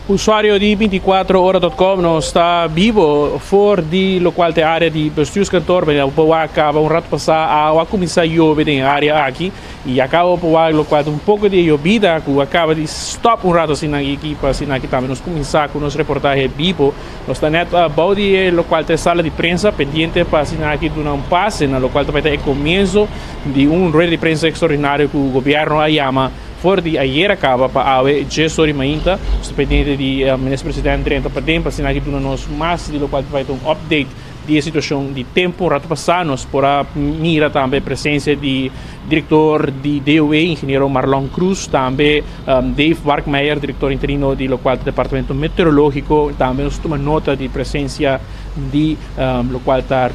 Usuario di 24ora.com, nos ta bibo for di locual ta e area di bestuurskantoor. Bo por wak caba un rato pasa awa a cuminsa yobe den e area aki y a caba por wak locual ta un poco di e yobida cu a caba di stop un rato asina aki pa asina aki tambe nos cuminsa cu nos reportahe bibo. Nos ta net bou di e locual ta e sala di prensa pendiente pa asina aki duna un pase na locual ta bay ta e comienzo di un rueda di prensa extraordinario cu gobierno a yama for di ayera caba pa awe djes ora di mainta. Nos ta pendiente di Minister President drenta paden pa asina aki duna nos mas di locual ta bay ta un update di e situacion di tempo. Un rato pasa nos por a mira tambe presencia di director di DOW, ingeniero Marlon Cruz, tambe Dave Barkmeijer, director interino di locual ta Departamento Meteorologico. Tambe nos tuma nota di presencia di locual ta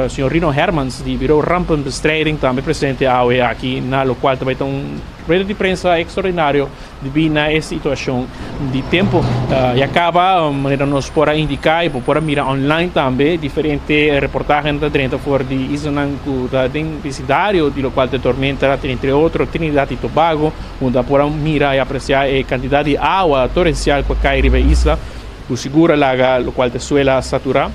señor Rino Hermans di Bureau Rampenbestrijding, tambe presente awe aki na locual ta bay ta un rueda di prensa extraordinario debí na e situacion di tempo. Ya caba, manera nos por a indica y bo por a mira online tambe, diferente reportahenan ta drenta for di islanan cu ta den vecindario di locual ta e tormenta, entre otro Trinidad y Tobago, unda por a mira y aprecia e cantidad di awa torencial cu a cay riba e isla, cu sigur a laga locual ta e suela satura.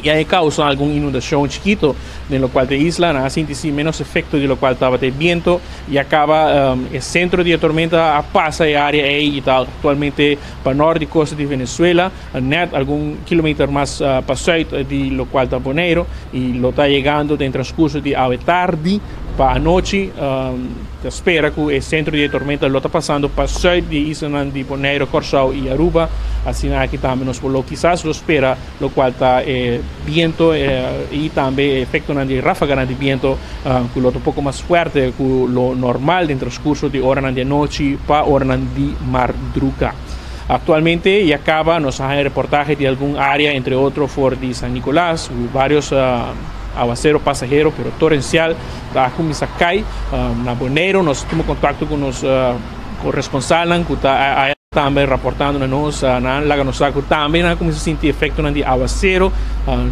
Y a e causa algun inundacion chikito den locual ta e isla. Nan a sinti si menos efecto di locual tabata e biento. Y a caba e centro di e tormenta a pasa e area ey y ta actualmente pa nort di costa di Venezuela, net algun kilometer mas pa zuid di locual ta Bonaire, y lo ta yegando den transcurso di awe tardi pa anochi. Ta spera cu e centro di e tormenta lo ta pasando pa zuid di e islanan di Bonaire, Corsou y Aruba. Asina aki tambe nos por lo kisas lo spera locual ta e biento y tambe e efectonan di rafaganan di biento cu lo ta un poco mas fuerte cu lo normal den transcurso di oranan di anochi pa oranan di mardruga. Actualmente ya caba nos a haya reportahe di algun area, entre otro for di San Nicolas, cu varios awacero pasahero pero torencial ta cuminsa cay. Na Boneiro nos a tuma contacto cu nos corresponsalnan cu ta Tambe raportando na nos, nan laga nos sa ku tambe nan a kuminsá sinti efektonan di awasero.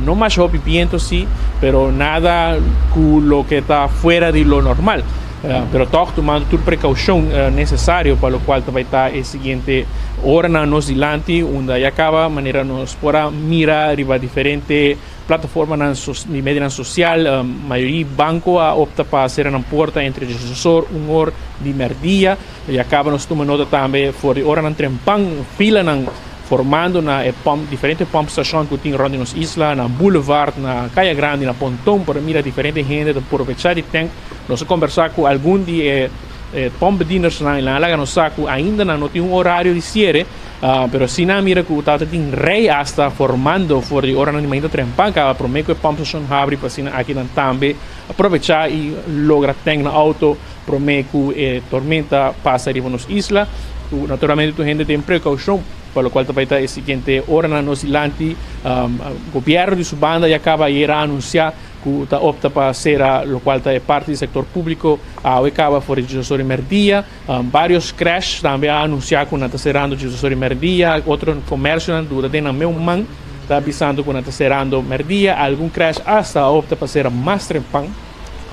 No masha hopi biento si, pero nada ku loke ta fuera di lo normal. Pero tòg tumando tur prekoushon nesesario pa lokual ta bai ta e siguiente oranan nos dilanti, unda ya kaba manera nos por a mira riba diferente Plataformanan di medianan sosial, mayoria banko a opta pa sera nan porta entre diesosor un or di merdia. Ya kaba nos tuma nota tambe for di oranan trempan filanan formando na e pump, diferente pump station ku tin rònt di nos isla, na Boulevard, na Kaya Grandi, na Ponton por a mira diferente hende ta probechá di tènk. Nos a kombersá ku algun di e pompbedienersnan i nan a laga nos sa ku ainda nan no tin un orario di siere. Pero si nan mira ku tabata tin rei asta formando for di oranan di mainta trempan kaba promé ku e pump station habri pa asina aki nan tambe aprovechá i logra tank nan auto promé ku e tormenta pasa riba nos isla. Ku naturalmente tur hende tin prekoushon pa lokual ta bai ta e siguiente oranan nos dilanti. Gobièrnu di su banda ya kaba ayer a anunsiá ku ta opta pa sera lokual ta e parti di sektor públiko awe kaba for di diesdos ora di mèrdia. Varios crèsh tambe a anunsiá ku nan ta serando diesdos ora di mèrdia. Otro komersionan dura den nan meu man ta bisando ku nan ta serando mèrdia. Algun crèsh asta a opta pa sera mas trempan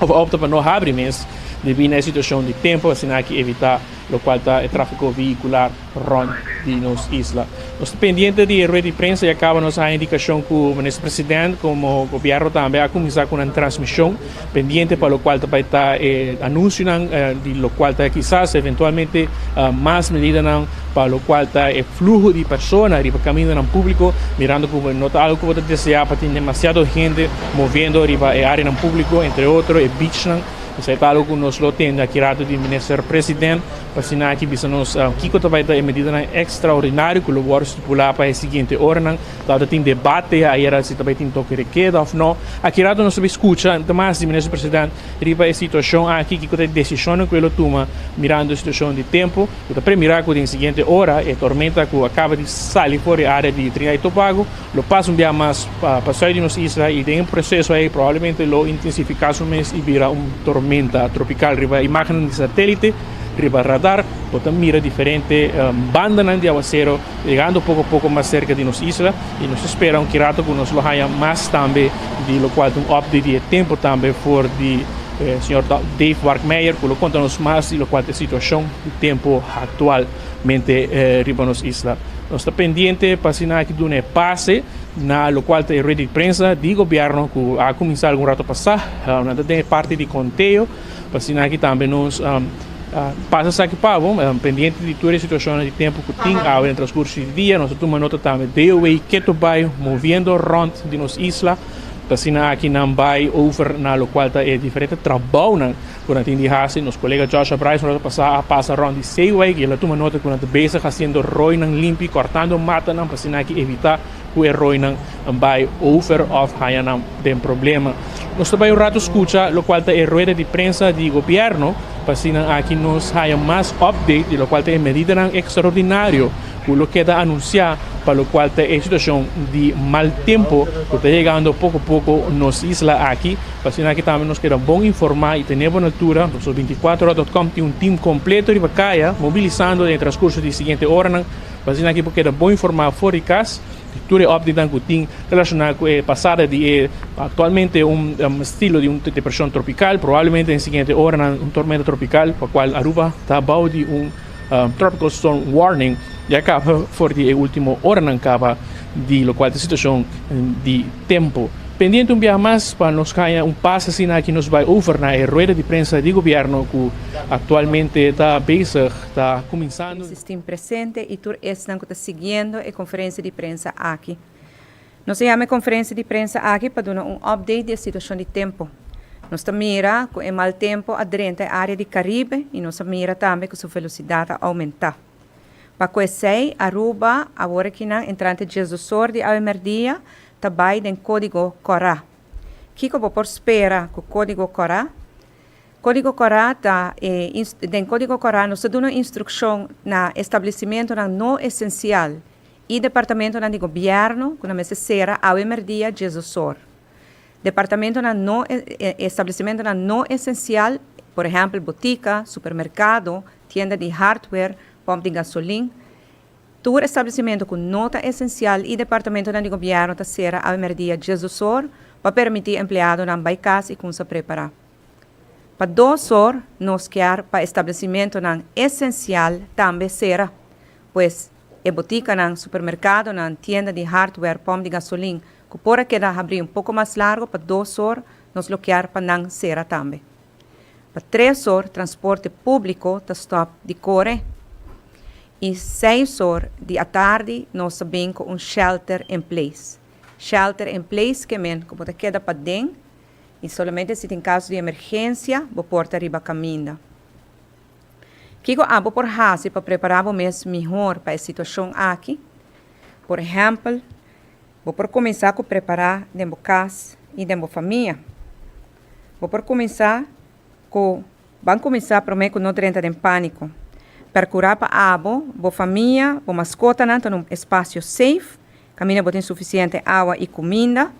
òf a opta pa no habri mes debí na e situashon di tempu, asina aki evitá lokual ta e tráfiko vehikular rònt di nos isla. Nos ta pendiente di e rueda di prensa i a kaba nos haña indikashon ku Minister President komo Gobièrnu tambe a kuminsá ku nan transmishon pendiente pa lokual ta bai ta e anunsionan di lokual ta kisas eventualmente mas medidanan pa lokual ta e fluho di persona riba kamindanan públiko mirando ku no ta algu ku bo ta deseá pa tin demasiado hende moviendo riba e áreanan públiko entre otro e beachnan. Esei ta algu ku nos lo tende aki rato di Minister President. Pa asina aki bisa nos kiko ta bai ta e medidanan ekstraordinario ku lo wòrdu stipulá pa e siguiente oranan. Tabata tin debate ayera si ta bai tin toke de keda òf no. Aki rato nos ta bai skucha mas di Minister President riba e situashon aki, kiko ta e desishonnan ku e lo tuma mirando e situashon di tempu. Ku ta premirá ku den siguiente ora e tormenta ku a kaba di sali for di área di Trinidad i Tobago lo pasa un bia mas pa sùit di nos isla i den e proseso ei probablemente lo intensifiká su mes i bira un tormenta tropikal. Riba imágennan di satélite, riba radar, bo ta mira diferente bandanan di awasero yegando poko poko mas serka di nos isla i nos ta spera un ki rato ku nos lo haña mas tambe di lokual ta un update di e tempu tambe for di. Señor Dave Barkmeijer, ku lo konta nos mas di lokual ta e situashon di tempu aktualmente riba nos isla. Nos ta pendiente pa asina aki duna e pase na lokual ta e rueda di prensa di gobièrnu ku a kuminsá algun rato pasá. Nan ta den e parti di konteo pa asina aki tambe nos pasa esaki pa bo, pendiente di tur e situashonnan di tempu ku tin awe den transkurso di dia. Nos ta tuma nota tambe DOW ketu bai moviendo rònt di nos isla. Ta asina aki nan bai over na lokual ta e diferente trabounan ku nan tin di hasi. Nos kolega Joshua Bryson rato pasá a pasa rònt di Zeewijk i el a tuma nota ku nan ta bezig hasiendo roinan limpi, kòrtando matanan pa asina aki evitá ku e roinan bai over òf haña nan den problema. Nos ta bai un rato skucha lokual ta e rueda di prensa di gobièrnu pa asina aki nos haña mas update di lokual ta e medidanan ekstraordinario ku lo keda anunsiá pa lokual ta e situashon di mal tempu ku ta yegando poko poko nos isla aki. Pa asina aki tambe nos keda bon informá i tene bo na altura. Nos 24 ora dot com tin un tim kompleto riba kaya mobilisando den e transkurso di e siguiente oranan pa asina aki bo keda bon informá for di kas di tur e updatenan ku tin relashoná ku e pasada di e aktualmente un estilo di un depreshon tropikal, probablemente den e siguiente oranan un tormenta tropikal pa kual Aruba ta bou di un Tropical Storm Warning ya caba for di e ultimo oranan caba di locual ta situacion di tempo. Pendiente un biaha mas pa nos haya un pas asina aki nos bay over na e rueda di prensa di gobierno cu actualmente ta bezig ta cuminsando. Asistin presente y tur esnan cu ta siguiendo e conferencia di prensa aki. Nos a yama e conferencia di prensa aki pa duna un update di e situacion di tempo. Nos ta mira cu e mal tempo a drenta e area di Caribe y nos a mira tambe cu su velocidad a aumenta. Pa cu esey, Aruba awor akinan entrante diesdosor di awe merdia ta bay den codigo cora. Kico bo por spera cu codigo cora? Codigo cora ta e den codigo cora nos ta duna instruccion na establecimentonan no esencial I departamentonan di gobièrnu ku nan mester sera awe merdia diesdosor. Departamentonan no establesimentonan no esensial, por ehèmpel botika, supermerkado, tienda di hardware, pòmp di gasolin, tur establesimentu ku no ta esensial i departamentonan di gobièrnu ta sera awe merdia diesdosor pa permití empleadonan bai kas i kumsa prepará. Pa dos or nos kier pa establesimentonan esensial tambe sera, pues e botikanan, supermerkadonan, tienda di hardware, pòmp di gasolin ku por a keda habrí un poko mas largu pa dos or nos lo kier pa nan sera tambe. Pa tres or transporte públiko ta stòp di kore i seis or di atardi nos ta bin ku un shelter in place. Shelter in place ke men ku bo ta keda paden i solamente si tin kaso di emergensia bo por ta riba kaminda. Kiko abo por hasi pa prepará bo mes mihor pa e situashon aki? Por ehèmpel, bo por kuminsá ku prepará den bo kas i den bo famia. Bo por kuminsá ku Ban kuminsá promé ku no drenta den pániko. Perkurá pa abo, bo famia, bo maskotanan ta na un espasio safe, kaminda bo tin sufisiente awa i kuminda.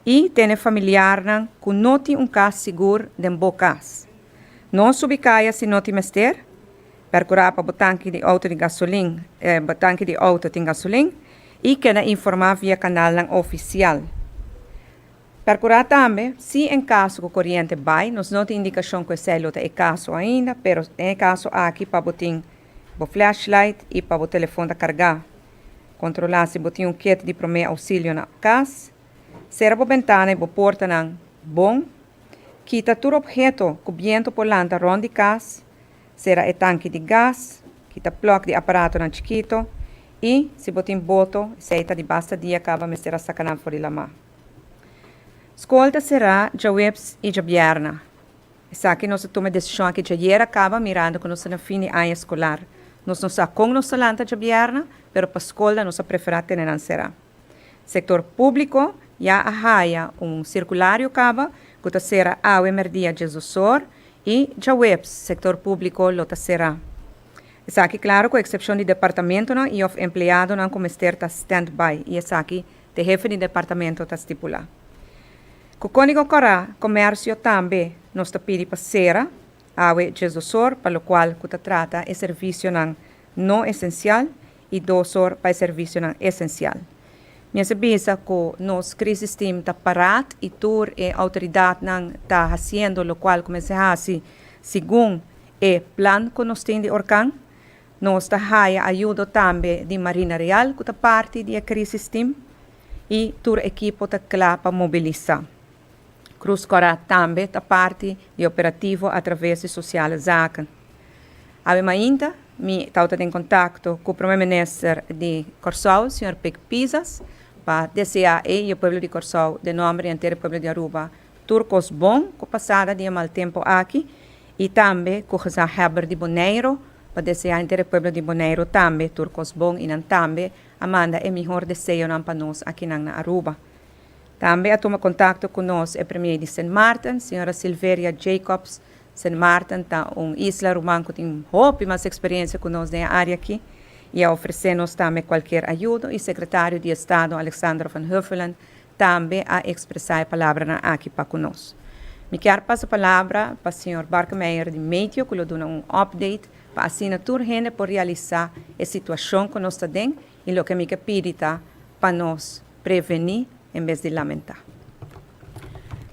I tene familiarnan ku no tin un kas sigur den bo kas. No subi kaya si no tin mester. Perkurá pa bo tanki di outo di gasolin, bo tanki di outo tin gasolin i keda informá via kanalnan ofisial. Perkurá tambe si en kaso ku koriente bai, nos no tin indikashon ku esei lo ta e kaso ainda, pero den e kaso aki pa bo tin bo flashlight i pa bo telefon ta kargá. Kontrolá si bo tin un kit di promé ousilio na kas. Sera bo bentana i bo portanan bon. Kita tur opheto ku bientu por lanta rònt di kas. Sera e tanki di gas. Kita plòk di aparatonan chikitu. I, si bo tin boto, esei ta di basta dia kaba mester a saka nan for di lamá. Skol ta será djaweps i djabièrna. Esaki nos a tuma e desishon aki djayer a kaba mirando ku nos ta na fin di aña eskolar. Nos no sa kon nos ta lanta djabièrna, pero pa skolnan nos a preferá tene nan será. Sektor públiko ya a haya un sirkulario kaba ku ta sera awe mèrdia djesdosor i djaweps sektor públiko lo ta será. Esaki klaro ku eksepshon di departamentonan i òf empleadonan ku mester ta stand by i esaki te hefe di departamento ta stipulá. Ku Kódigo Kòrá Komèrsio tambe nos ta pidi pa sera awe djesdosor pa lokual ku ta trata e servisionan no esensial i dosor pa e servisionan esensial. Mester bisa ku nos crisis team ta parat i tur e outoridatnan ta hasiendo lokual ku mester hasi segun e plan ku nos tin di orkan. Nos ta haya ayudo tambe di Marina Real ku ta parti di e crisis team i tur ekipo ta kla pa mobilisá. Cruz Kòrá tambe ta parti di operativo atraves di Sociale Zaken. Awe mainta mi tabata den kontakto ku Prome Minister di Kòrsou, señor Pik Pisas, pa deseá e i e pueblo di Kòrsou den nòmber di henter e pueblo di Aruba tur kos bon ku pasada di e mal tempu aki i tambe ku Gezaghebber di Boneiru pa deseá henter e pueblo di Boneiru tambe tur kos bon i nan tambe a manda e mihor deseonan pa nos akinan na Aruba. Tambe a tuma kontakto ku nos e premier di Sint Maarten, señora Silveria Jacobs. Sint Maarten ta un isla ruman ku tin hopi mas eksperensia ku nos den e área aki i a ofresé nos tambe kualkier ayudo i sekretario di Estado Alexandra van Huffelen tambe a ekspresá e palabranan aki pa ku nos. Mi kier pasa palabra pa señor Barkemeyer di Meteo ku lo duna un update pa asina tur hende por realisá e situashon ku nos ta den i loke mi ke pidi ta pa nos prevení en bes di lamentá.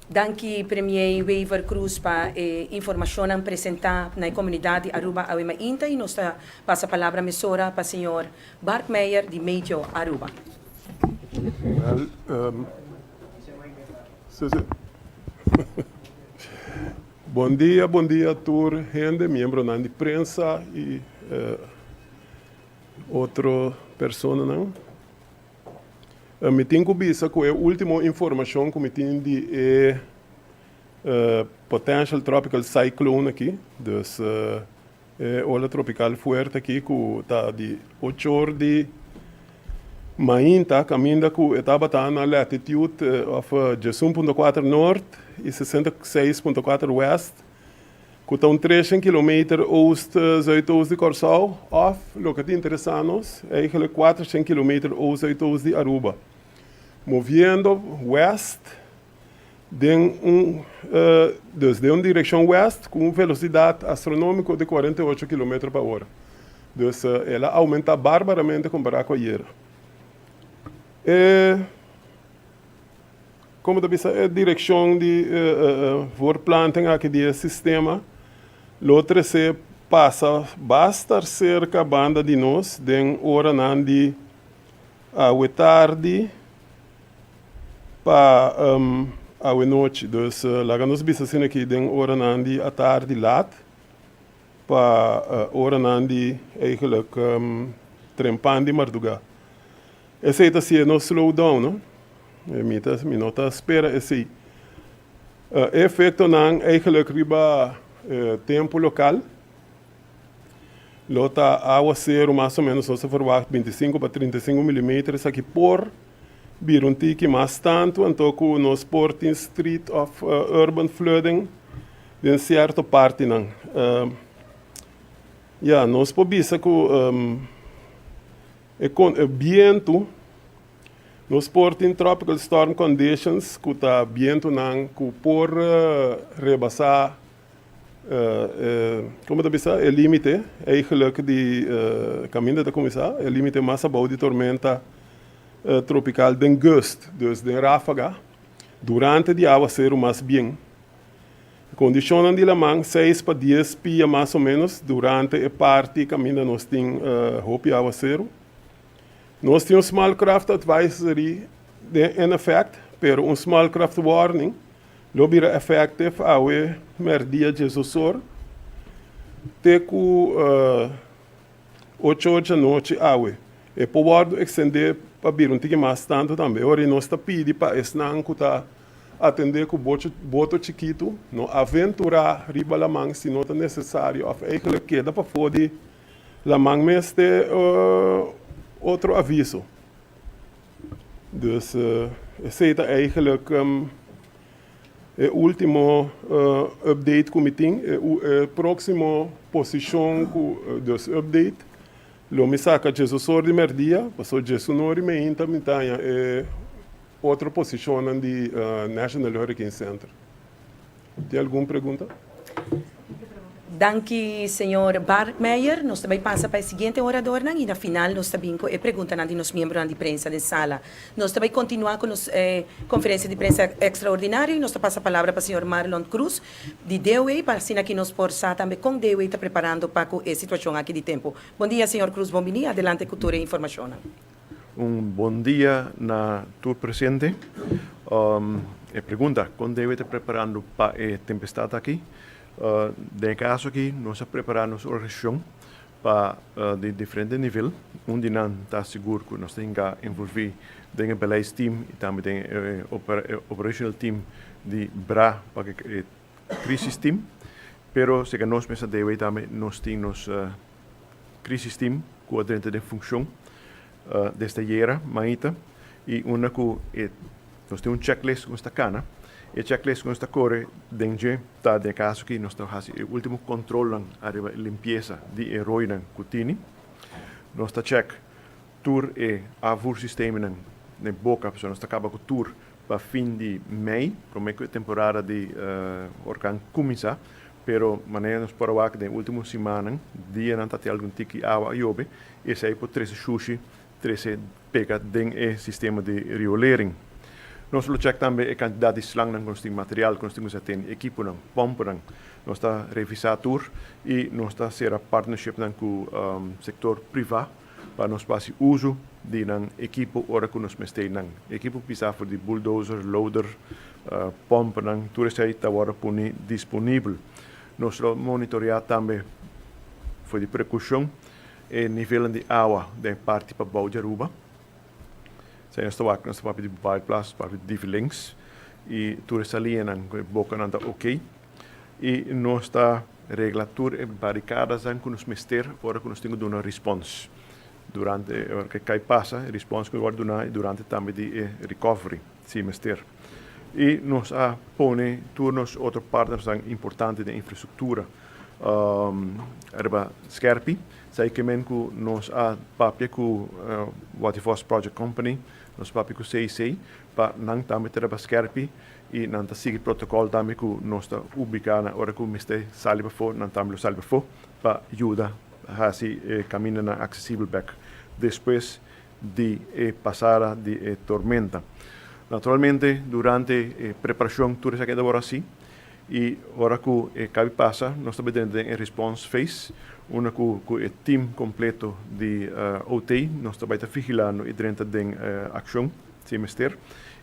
Danki Premier Wever Croes pa e informacionnan presenta na e comunidad di Aruba awe mainta y nos ta pasa palabra mesora pa señor Bart Meijer di Meteo Aruba. Wel, si, si. Bon dia, bon dia tur hende, miembronan di prensa y otro personanan. Mi tin ku bisa ku e último informashon ku mi tin di e potential tropical cyclone aki, dus e ola tropikal fuerte aki ku ta di ocho or di mainta kaminda ku e tabata na latitude of 11.4 nort i 66.4 west. Ku ta un treshen kilometer oost zuidoost di Kòrsou òf, loke ta interesá nos, eigenlijk kuatershen kilometer oost zuidoost di Aruba. Moviendo west den un dus den un direkshon west ku un velosidat astronómiko di 48 kilometer pa ora. Dus el a oumentá barbaramente kompará ku ayera. E. Como ta bisa e direccion di voortplanting aki di e sistema lo trece pasa basta cerca banda di nos den oranan di awe tardi pa awe nochi. Dus laga nos bisa asina aki den oranan di atardi laat pa oranan di eigenlijk trempan di marduga. Esei ta sier nos slow down, no? Mi ta, mi no ta spera esei. E efectonan eigenlijk riba tempo local lo ta awaceru mas o menos nos ta verwacht 25 pa 35 milimeter, esaki por bira un tiki mas tantu anto ku nos por tin street of urban flooding den cierto partinan. Ya, nos por bisa ku E kon e bientu, Nos por tin tropical storm conditions ku ta bientunan ku por rebasá e, komo ta bisa, e límite eigenlijk di kaminda ta kuminsá, e límite mas abou di tormenta tropikal den gust, dus den ráfaga, durante di awaseru mas bien. Kondishonnan di laman, seis pa dies pia mas o ménos durante e parti kaminda nos tin hopi awaseru. Nos tin un Small Craft Advisory den in effect, pero un Small Craft Warning lo bira effective awe mèrdia diesosor te ku ocho or djanochi awe. E por wòrdu ekstendé pa bira un tiki mas tantu tambe. Ora nos ta pidi pa esnan ku ta Atendé ku boto chikitu, no aventurá riba laman si no ta nesesario òf eigentlik keda pafó di laman mes te otro aviso. Dus esei ta eigentlik e último update ku mi tin. E próksimo posishon ku dus update lo mi saka djesosor di mèrdia, pasobra djesunor di meinta mi ta haña e Otro posishonnan di National Hurricane Center. Tin algun pregunta? Danki señor Barkmeijer. Nos ta bay pasa pa e siguiente oradornan y na final nos ta bin cu e preguntanan di nos miembronan di prensa den sala. Nos ta bay continua cu nos conferencia di prensa extraordinario y nos ta pasa palabra pa señor Marlon Cruz di DOE pa asina ki nos por sa tambe con DOE ta preparando pa cu e situacion aki di tempo. Bon dia señor Cruz, bon bini. Adelante cu tur e informacionnan. Un bon dia na tur presente. E pregunta, con DOE ta preparando pa e tempestad aki? Den e kaso aki nos a prepará nos organisashon pa di diferente nivel. Un di nan ta sigur ku nos ta hinka envolví den e beleidsteam i tambe den e operational team di bra pa e crisis team. Pero seka nos mester debe tambe nos tin nos crisis team ku a drenta den funshon desde ayera maita i unda ku e Nos tin un checklist ku nos ta kana. E checklist ku nos ta kore den dje ta den e kaso aki nos ta hasi e ultimo kontrolnan ariba e limpiesa di e roinan ku tini. Nos ta check tur e afvoersysteemnan den boka pasobra nos ta kaba ku tur pa fin di mei prome ku e temporada di orkan kuminsá. Pero manera nos por a wak den e ultimo simannan dianan ta tin algun tiki awa a yobe esei por trese shushi Trese pega den e sistema di riolering. Nos lo check tambe e kantidat di slangnan ku nos tin, material ku nos tin ku sa tene, ekiponan, pòmponan. Nos ta revisá tur i nos ta sera partnershipnan ku sektor privá pa nos por hasi uso di nan ekipo ora ku nos mester nan. Ekipo pisá for di bulldozer, loader, pòmponan, tur esei ta wòrdu pone disponibel. Nos lo monitoreá tambe for di prekoushon E nivelnan di awa den e parti pabou di Aruba. Esei nos ta wak, nos ta papia di Baaiplaas, papia di Divi Links i tur e salianan ku e bokanan ta oké. I nos ta regla tur e barikadasnan ku nos mester ora ku nos tin ku duna respons durante ora ku e kai pasa, e respons ku wòrdu duna i durante tambe di e recovery si mester. I nos a pone tur nos otro partnersnan importante den infrastruktura. Riba skerpi. Esei ke men ku nos a papia ku Waterfos Project Company, nos papia ku CIC pa nan tambe ta riba skerpi i nan ta sigui protokòl tambe ku nos ta ubiká nan ora ku mester sali pafó nan tambe lo sali pafó pa yuda hasi e kamindanan aksesibel bèk despues di e pasada di e tormenta. Naturalmente durante e preparashon tur esaki a wòrdu hasi. I ora ku e kabi pasa, nos ta bai drenta den e response phase, unda ku ku e team kompleto di OT nos ta bai ta vigilando i drenta den akshon si mester.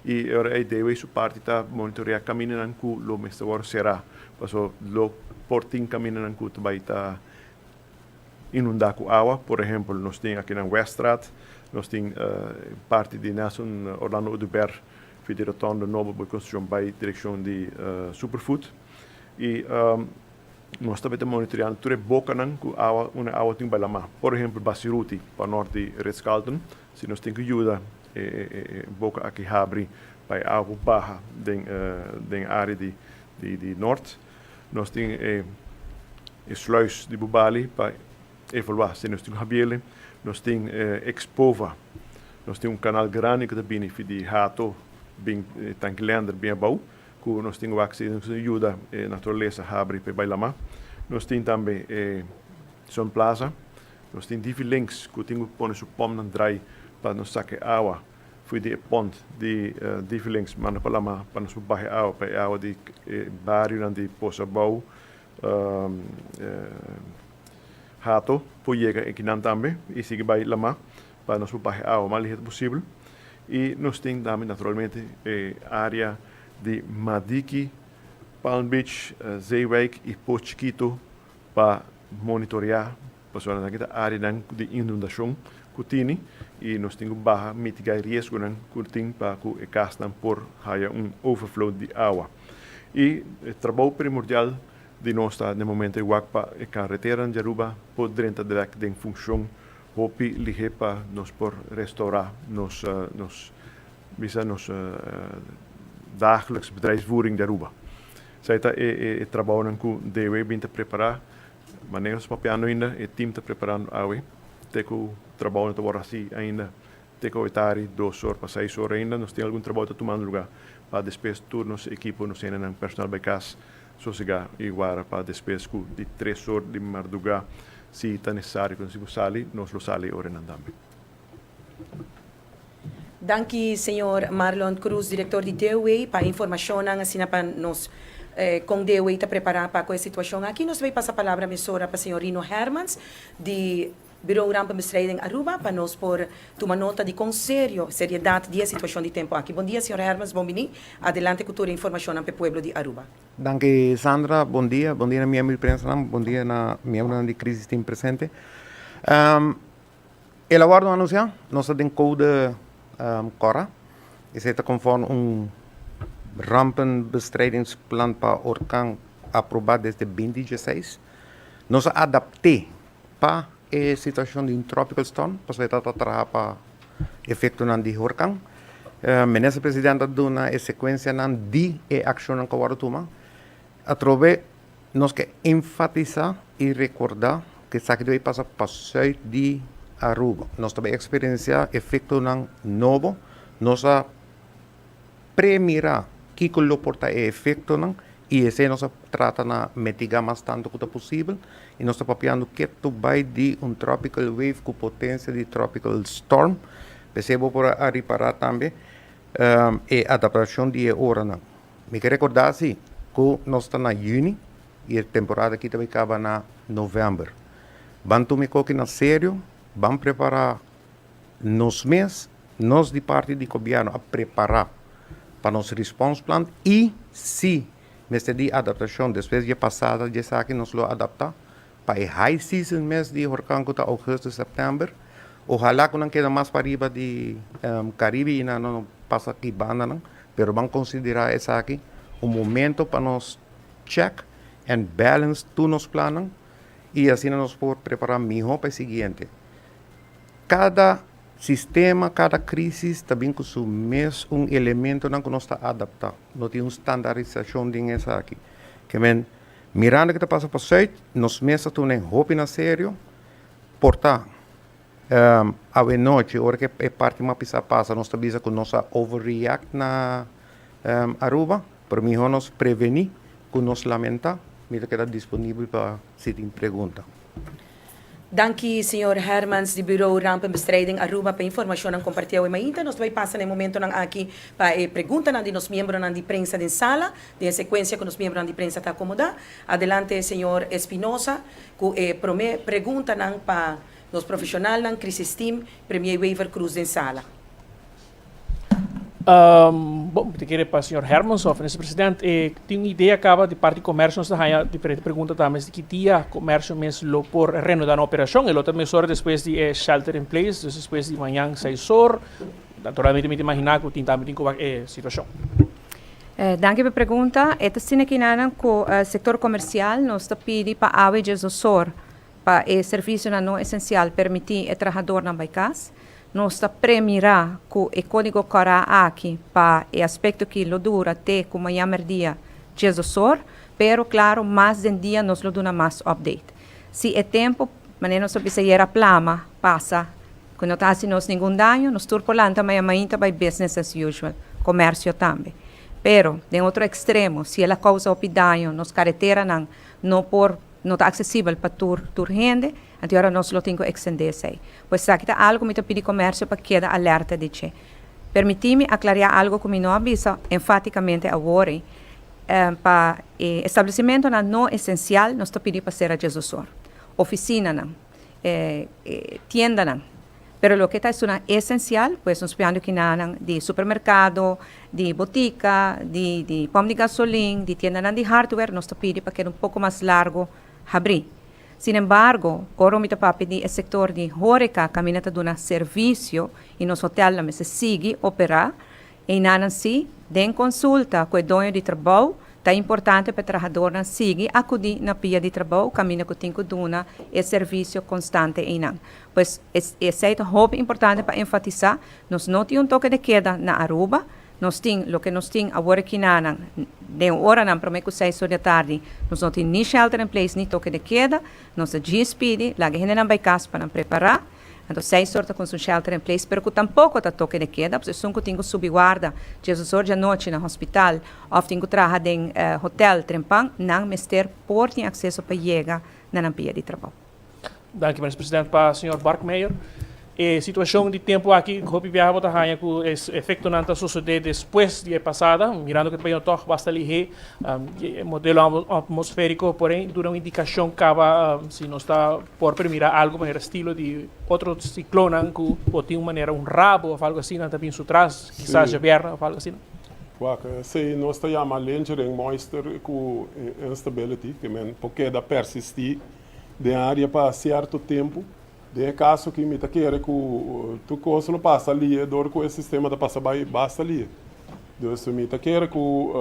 I e ora ei DW su parti ta monitorea kamindanan ku lo mester wòrdu será, pasobra lo por tin kamindanan ku ta bai ta inundá ku awa. Por ehempel, nos tin aki na Weststraat, nos tin parti di Nelson Orlando Oduber Fi di rotonde nobo bo construccion bay direccion di Superfood y nos ta beta monitoreando tur e bocanan cu awa unda awa tin bay lama. Por ehempel Basiruti pa nort di Ritz Carlton si nos tin cu yuda e boca aki habri pa e awa por baha den den area di di nort. Nos tin e sluis di Bubali pa evalua si nos tin cu habiele. Nos tin Expova. Nos tin un kanal grandi ku ta bini fi di Hato bin Tanki Lender bin abou ku nos tin wak si nos yuda e naturalesa habri pa e bai lamá. Nos tin tambe e Sun Plaza. Nos tin Divi Links ku tin ku pone su pòmpnan drai pa nos saka e awa for di e pònt di Divi Links manda pa lamá pa nos por baha e awa pa e awa di e barionan di Pos Abou, Hato por yega ekinan tambe i sigui bai lamá pa nos por baha e awa mas liher posibel. I nos tin tambe naturalmente e área di Madiki, Palm Beach, Zeewijk i Pos Chikito pa monitoreá pasobra nan ta áreanan di inundashon ku tini i nos tin ku baha mitigá e riesgonan ku tin pa ku e kasnan por haya un overflow di awa. I e trabou primordial di nos ta den momento e wak pa e kareteranan di Aruba por drenta dirèkt den funshon hopi lihé pa nos por restourá nos nos bisa nos dagelijks bedrijfsvoering di Aruba. Esei ta e e trabounan ku DW bin ta prepará. Manera nos papiando ainda e team ta preparando awe te ku trabounan ta wòrdu hasí ainda te ku awetari dos or pa seis or ainda nos tin algun trabou ta tumando lugá pa despues tur nos ekipo nos hendenan personal bai kas. Sosegá i wara pa despues ku di tres or di mardugá, si ta nesesario ku nos por sali, nos lo sali ora nan tambe. Danki señor Marlon Cruz, director di DOW, pa e informacionnan asina pa nos con DOW ta prepara pa cu e situacion aki. Nos bay pasa palabra mesora pa señor Rino Hermans di Bureau Rampenbestrijding Aruba pa nos por tuma nota di con serio, seriedad di e situacion di tempo aki. Bon dia señor Hermans, bon bini. Adelante cu tur e informacionnan pa e pueblo di Aruba. Danki Sandra, bon dia. Bon dia na miembro di prensanan, bon dia na miembronan di Crisis Team presente. El a wòrdu anunsiá, nos ta den koude kòrá. Esei ta konforme un rampenbestrijdingsplan pa orkan aprobá desde binti dieseis. Nos a adapt'é pa e situashon di un tropical storm, pasobra e tabata traha pa efektonan di horkan. Minister Presidente a duna e sekuensianan di e akshonnan ku a wòrdu tuma. Atrobe nos ke enfatisá i rekordá ku esaki debe pasa pa sùit di Aruba. Nos ta bai eksperensiá efektonan nobo. Nos a premirá kiko lo por ta e efektonan i esei nos a trata na mitigá mas tantu ku ta posibel i nos ta papiando ketu bai di un tropical wave ku potensia di tropical storm. P'esei bo por a ripará tambe e adaptashon di e oranan. Mi ke rekordá si ku nos ta na yüni i e temporada aki ta bai kaba na novèmber. Ban tuma e koki na serio, ban prepará nos mes, nos di parti di gobièrnu a prepará pa nos response plan i si mester di adaptashon despues di e pasada di esaki nos lo adaptá pa e high season mes di horkan ku ta ougùstùs, sèptèmber. Ohalá ku nan keda mas pariba di Karibe i nan no pasa aki bandanan, pero ban konsiderá esaki un momento pa nos check and balance tur nos plannan i asina nos por prepará mihó pa e siguiente. Kada sistema, kada crisis ta bin ku su mes un elementonan ku nos ta adaptá. No tin un standarisashon den esaki. Ke men, mirando ke ta pasa pa Zuid, nos mes ta tuma e hopi na serio. Por ta, awenochi, ora ku e parti mas pisá pasa, nos ta bisa ku nos a overreact na Aruba, pero mihó nos prevení ku nos lamentá. Mi ta keda disponibel pa si tin pregunta. Danki señor Hermans di Bureau Rampenbestrijding Aruba pa e informacionnan comparti awe mainta. Nos ta bay pasa na e momentonan aki pa e preguntanan di nos miembronan di prensa den sala, den e secuencia cu nos miembronan di prensa ta acomoda. Adelante señor Espinosa cu e prome preguntanan pa nos profesionalnan, Crisis Team, Premier Wever Croes den sala. Bon, mi ta kere pa señor Hermans of Minister President e tin un idea caba di parti comercio nos ta haya diferente pregunta tambe si ki dia comercio mes lo por reanuda nan operacion e lo ta mesora despues di e shelter in place dus despues di mañan seis or naturalmente mi ta imagina cu tin tambe tin cu wak e situacion. Danki pa e pregunta. E ta asina kinanan cu sector comercial nos ta pidi pa awe djes or pa e servicionan no esencial permiti e trahadornan bay cas. Nos ta premirá ku e kódigo kòrá aki pa e aspekto ki lo dura te ku mañan mèrdia diesdosor, pero klaro mas den dia nos lo duna mas update. Si e tempu, manera nos a bisa ayera plama, pasa ku no ta hasi nos ningun daño, nos tur por lanta mañan mainta bai business as usual, komersio tambe. Pero, den otro ekstremo, si el a kousa hopi daño, nos kareteranan no por. no ta aksesibel pa tur tur hende, anto ora nos lo tin ku ekstendé esei. Pues esaki ta algu mi ta pidi komersio pa keda alerta di dje. Permití mi aklariá algu ku mi no a bisa enfátikamente awor ei, pa e establesimentonan no esensial nos ta pidi pa sera djesdosor, ofisinanan, tiendanan. Pero loke ta esunnan esensial, pues nos piando kinanan di supermerkado, di botika, di di pòmp di gasolin, di tiendanan di hardware, nos ta pidi pa keda un poko mas largo habrí. Sin embargo, ora mi ta papia di e sektor di horeca kaminda ta duna servisio i nos hotelnan mester sigui operá, Einanan sí, den konsulta ku e doño di trabou, ta importante pa e trahadornan sigui akudí na pia di trabou kaminda ku tin ku duna e servisio konstante einan. Pues, esei ta hopi importante pa enfatisá, nos no tin un toke de keda na Aruba, nos tin loke nos tin awor akinanan den oranan promé ku seis or di atardi, nos no tin ni shelter in place ni toke de keda, nos ta djis pidi laga e hendenan bai kas pa nan prepará. Anto seis or ta ku un shelter in place, pero ku tampoko ta toke de keda, pasobra esun ku tin ku subi warda diesdos or djanochi na hospital òf tin ku traha den hotel trempan, nan mester por tin akseso pa yega na nan pia di trabou. Danki Minister President pa señor Barkmeijer. E situacion di tempo aki hopi biaha bo ta haña cu e efectonan ta sosode despues di e pasada, mirando cu ta bayendo toch basta lihé e modelo atmosferico por ei duna un indicacion caba si nos ta por permira algo manera estilo di otro ciclonnan cu por tin un manera un rabo of algo asina ta bin su tras, kisas djabièrnè of algo asina. Wak, esei nos ta yama lingering moisture cu instability, ke men por keda persisti den área pa sierto tempu. Den e kaso aki mi ta kere ku tur kos lo pasa lie dor ku e sistema ta pasa bai basta lie. Dus mi ta kere ku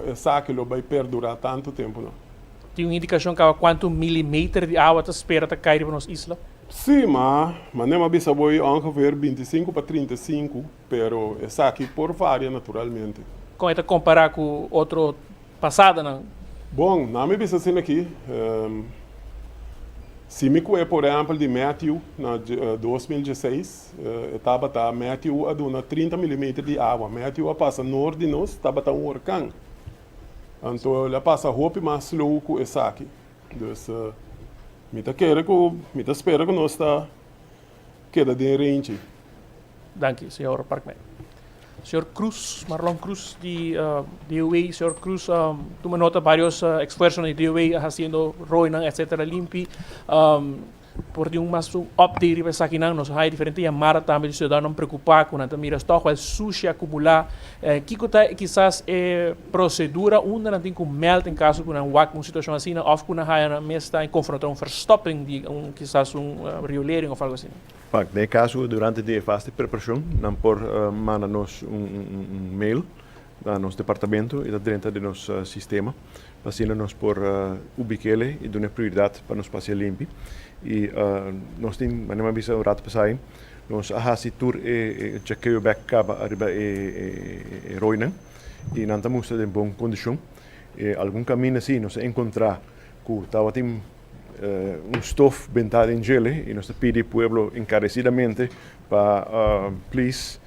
esaki lo bai perdurá tantu tempu no. Tin un indikashon kaba kuantu milimeter di awa ta spera ta kai riba nos isla? Sí, ma manera mi a bisa bo ei ongeveer 25 pa 35, pero esaki por varia naturalmente. Kon e ta kompará ku otro pasadanan. Bon, na mi bisa asina aki, si mi kue por ehempel di Matthew na 2016, e tabata, Matthew a duna 30 milimeter di awa. Matthew a pasa noord di nos, tabata un orkan. Anto el a pasa hopi mas slow ku esaki. Dus, mi ta kere ku, mi ta spera ku nos ta keda den range. Danki, señor Parkman. Señor Cruz, Marlon Cruz di DOW. Señor Cruz, tuma nota varios esfuerzonan di DOW haciendo rooinan etcetera limpi. Por tin un mas un update riba esakinan. Nos a haya diferente yamada tambe di ciudadanonan preocupa cu nan ta mira toch wel sushi acumula. Kico ta kisas e procedura unda nan tin cu meld en caso cu nan wak un situacion asina of cu nan haya nan mes ta confronta un verstopping di un kisas un riolering of algo asina? Pak, den e kaso durante di e fase di preparashon nan por manda nos un mail na nos departamento i ta drenta den nos sistema pa asina nos por ubik'el i duna e prioridat pa nos pasia limpi. I nos tin, manera mi a bisa un rato pasai, nos a hasi tur e chekeo bek kaba ariba e roinan i nan ta mustra den bon kondishon. Algun kaminda si nos a enkontra ku tabatin un stof bentá den djele i nos ta pidi pueblo enkaresidamente pa please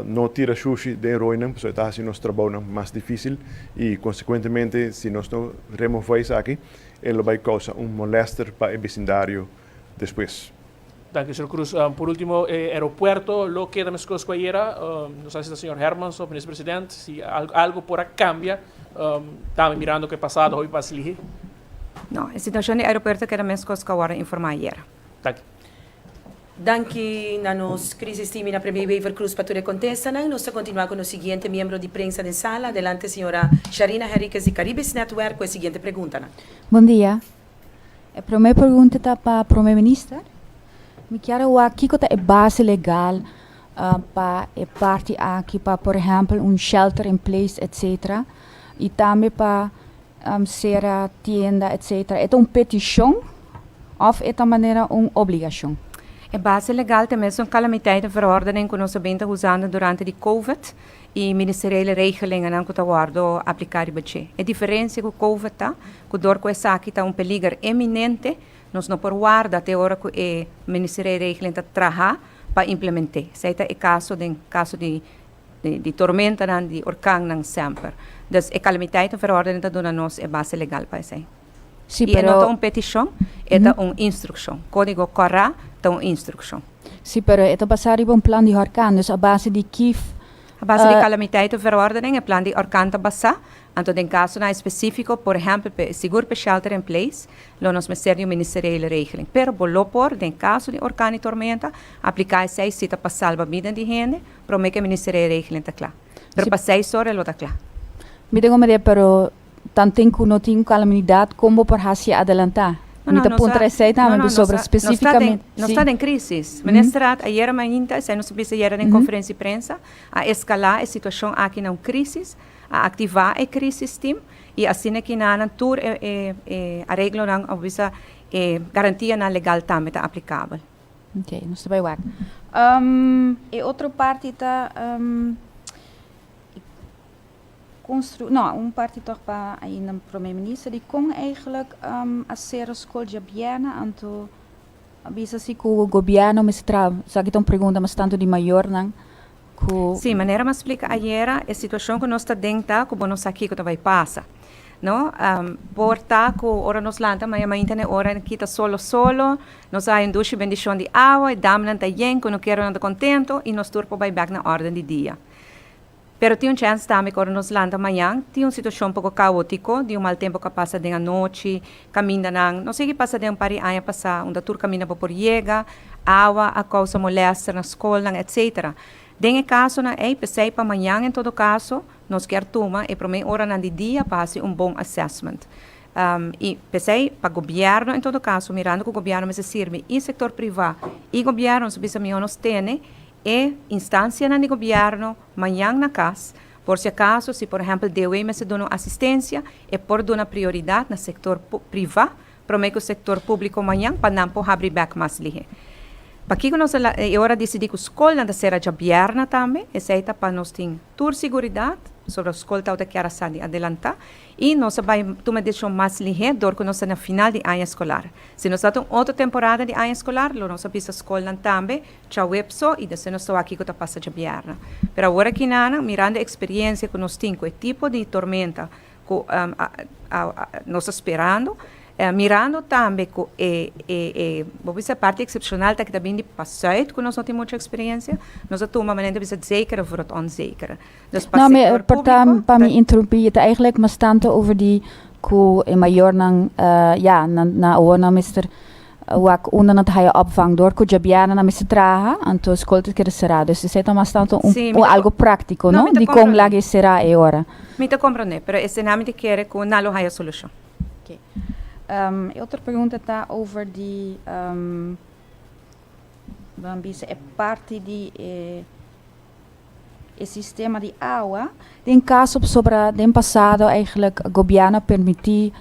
no tira shushi den roinan pasobra e ta hasi nos trabounan mas difísil i konsekuentemente si nos no remová esaki e lo bai kousa un molèster pa e besindario despues. Danki señor Cruz. Por ultimo e aeropuerto lo keda meskos ku ayera? No sa si ta señor Hermans of minister president si algo por a kambia tambe mirando ku e pasado hopi pas lihe. No, e situacion di aeropuerto keda mescos cu a wordo informa ayera. Danki. Danki na nos Crisis Team y na Premier Wever Croes pa tur e contestanan. Nos ta continua cu nos siguiente miembro di prensa den sala. Adelante señora Sharina Henriquez di Caribisch Netwerk cu e siguiente preguntanan. Bon dia. E prome pregunta ta pa Prome Minister. Mi kier a wak kiko ta e base legal pa e parti aki pa por ehempel un shelter in place etc. Y tambe pa sera tienda etc. E ta un petishon òf e ta manera un obligashon? E base legal ta mesun calamiteitenverordening ku nos a bin ta usando durante di covid i ministeriële regelingennan ku ta wòrdu apliká riba dje. E diferensia ku covid ta ku dor ku esaki ta un peliger eminente nos no por warda te ora ku e ministeriële regeling ta traha pa implement'é. Esei ta e kaso den kaso di di tormentanan, di orkannan semper. Dus e calamiteitenverordening ta duna nos e base legal pa esei. Sí, I e no pero ta un petishon, e ta un instrukshon. Kódigo Kòrá ta un instrukshon. Sí, pero e ta basá riba un plan di horkan, dus a base di ki A base di calamiteitenverordening e plan di orkan ta basá. Anto den kasonan espesífiko, por ehèmpel p'e sigur p'e shelter in place, lo nos mester di un ministeriële regeling. Pero bo lo por, den kaso di orkan i tormenta, apliká esei si ta pa salba bida di hende, Prome ke ministerio regeling ta kla. Pero pa seis ora e lo ta kla. Mi ta komprende pero tanten ku no tin kalaminidat kon bo por hasi adelantá? Mi ta puntra esei tambe pasobra spesifikamente. Nos ta den krisis. Minister Raad ayera mainta, esei nos a bisa ayera den konferensia di prensa, a eskalá e situashon aki na un krisis, a aktivá e krisis team i asina ki nan tur e areglonan òf bisa e garantianan legal tambe ta aplikabel. Ok, nos ta bai wak. E otro parti ta constru, no, un parti toch pa ainda Prome Minister di kon eigenlijk a sera skol djabièrnè anto. A bisa si ku gobièrnu mester traha, esaki ta un pregunta mas tantu di mayornan ku. Sí, manera mi a splika ayera, e situashon ku nos ta den ta ku bo no sa kiko ta bai pasa. No, por ta ku ora nos lanta maña mainta na e ora kita solo solo, nos a haña un dushi bendishon di awa, e damnan ta yen, kunukeronan ta kontento i nos tur por bai bèk na órden di dia. Pero tin un chèns tambe ku ora nos lanta mañan tin un situashon poko kaótiko di un mal tempu ku a pasa den anochi, kamindanan no sigui pasa den un par di aña pasá unda tur kaminda bo por yega, awa a kousa molèster na skolnan etcetera. Den e kasonan ei p'esei pa mañan en todo kaso nos kier tuma e promé oranan di dia pa hasi un bon assessment. I p'esei pa gobièrnu en todo kaso mirando ku gobièrnu mester sirbi i sektor privá i gobièrnu nos a bisa mihó nos tene E instancianan di gobierno mañan na cas, por si acaso si por ehempel DOE mester duna un asistencia, e por duna prioridad na sector priva prome cu sector publico mañan pa nan por habri bek mas lihe. Pakico nos a e ora dicidi cu scolnan ta cera djabierna tambe? Esey ta pa nos tin tur siguridad, pasobra scol tawata kier a sa di adelanta y nos a bay tuma e decision mas lihe dor cu nos ta na final di aña escolar. Si nos ta un otro temporada di aña escolar lo nos a bisa scolnan tambe Djaweb so i despues nos ta wak kiko ta pasa djabièrnè. Pero awor aki nan, mirando e eksperiencia ku nos tin ku e tipo di tormenta ku nos ta sperando, mirando tambe ku e e bo bisa e parti eksepshonal ta ki ta bin di pasùit ku nos no tin muchu eksperiencia, nos a tuma manera ta bisa het zekere voor het onzekere. Dus pa No, mi sektor por ta públiko pa ta. mi interrumpí, ta eigenlijk mas tanto over di ku e mayornan ya nan nan awor nan mester Wak unda nan ta haya opvang dor ku djabièrnè nan mester traha, anto skol ta keda será. Dus esei ta mas tantu un Sí, mi un ta algu práktiko, No, no? mi ta Dikon komprondé. laga e será e ora. Mi ta komprondé, pero esei mi ta kere ku nan lo haya solushon. Oké. E otro pregunta ta over di, ban bisa e parti di e e sistema di awa. Den kaso pasobra den pasado eigenlijk gobièrnu a permití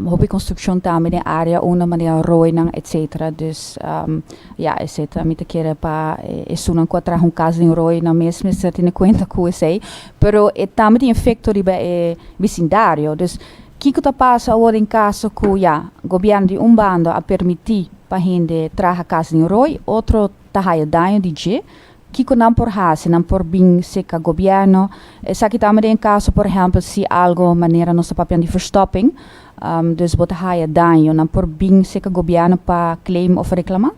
hopi konstrukshon tambe den área unda manera rooinan etcetera. Dus ya esei ta mi ta kere pa esunnan ku a traha un kas den rooi nan mes mester tene kuenta ku esei. Pero e tambe tin efekto riba e bisindario. Dus kiko ta pasa awor den kaso ku ya gobièrnu di un banda a permití pa hende traha kas den rooi otro ta haya daño di dje, kiko nan por hasi? Nan por bin seka gobierno? Esaki tambe den caso, por ehempel, si algo manera nos ta papiando di verstopping, dus bo ta haya daño, nan por bin seka gobierno pa claim of reclama?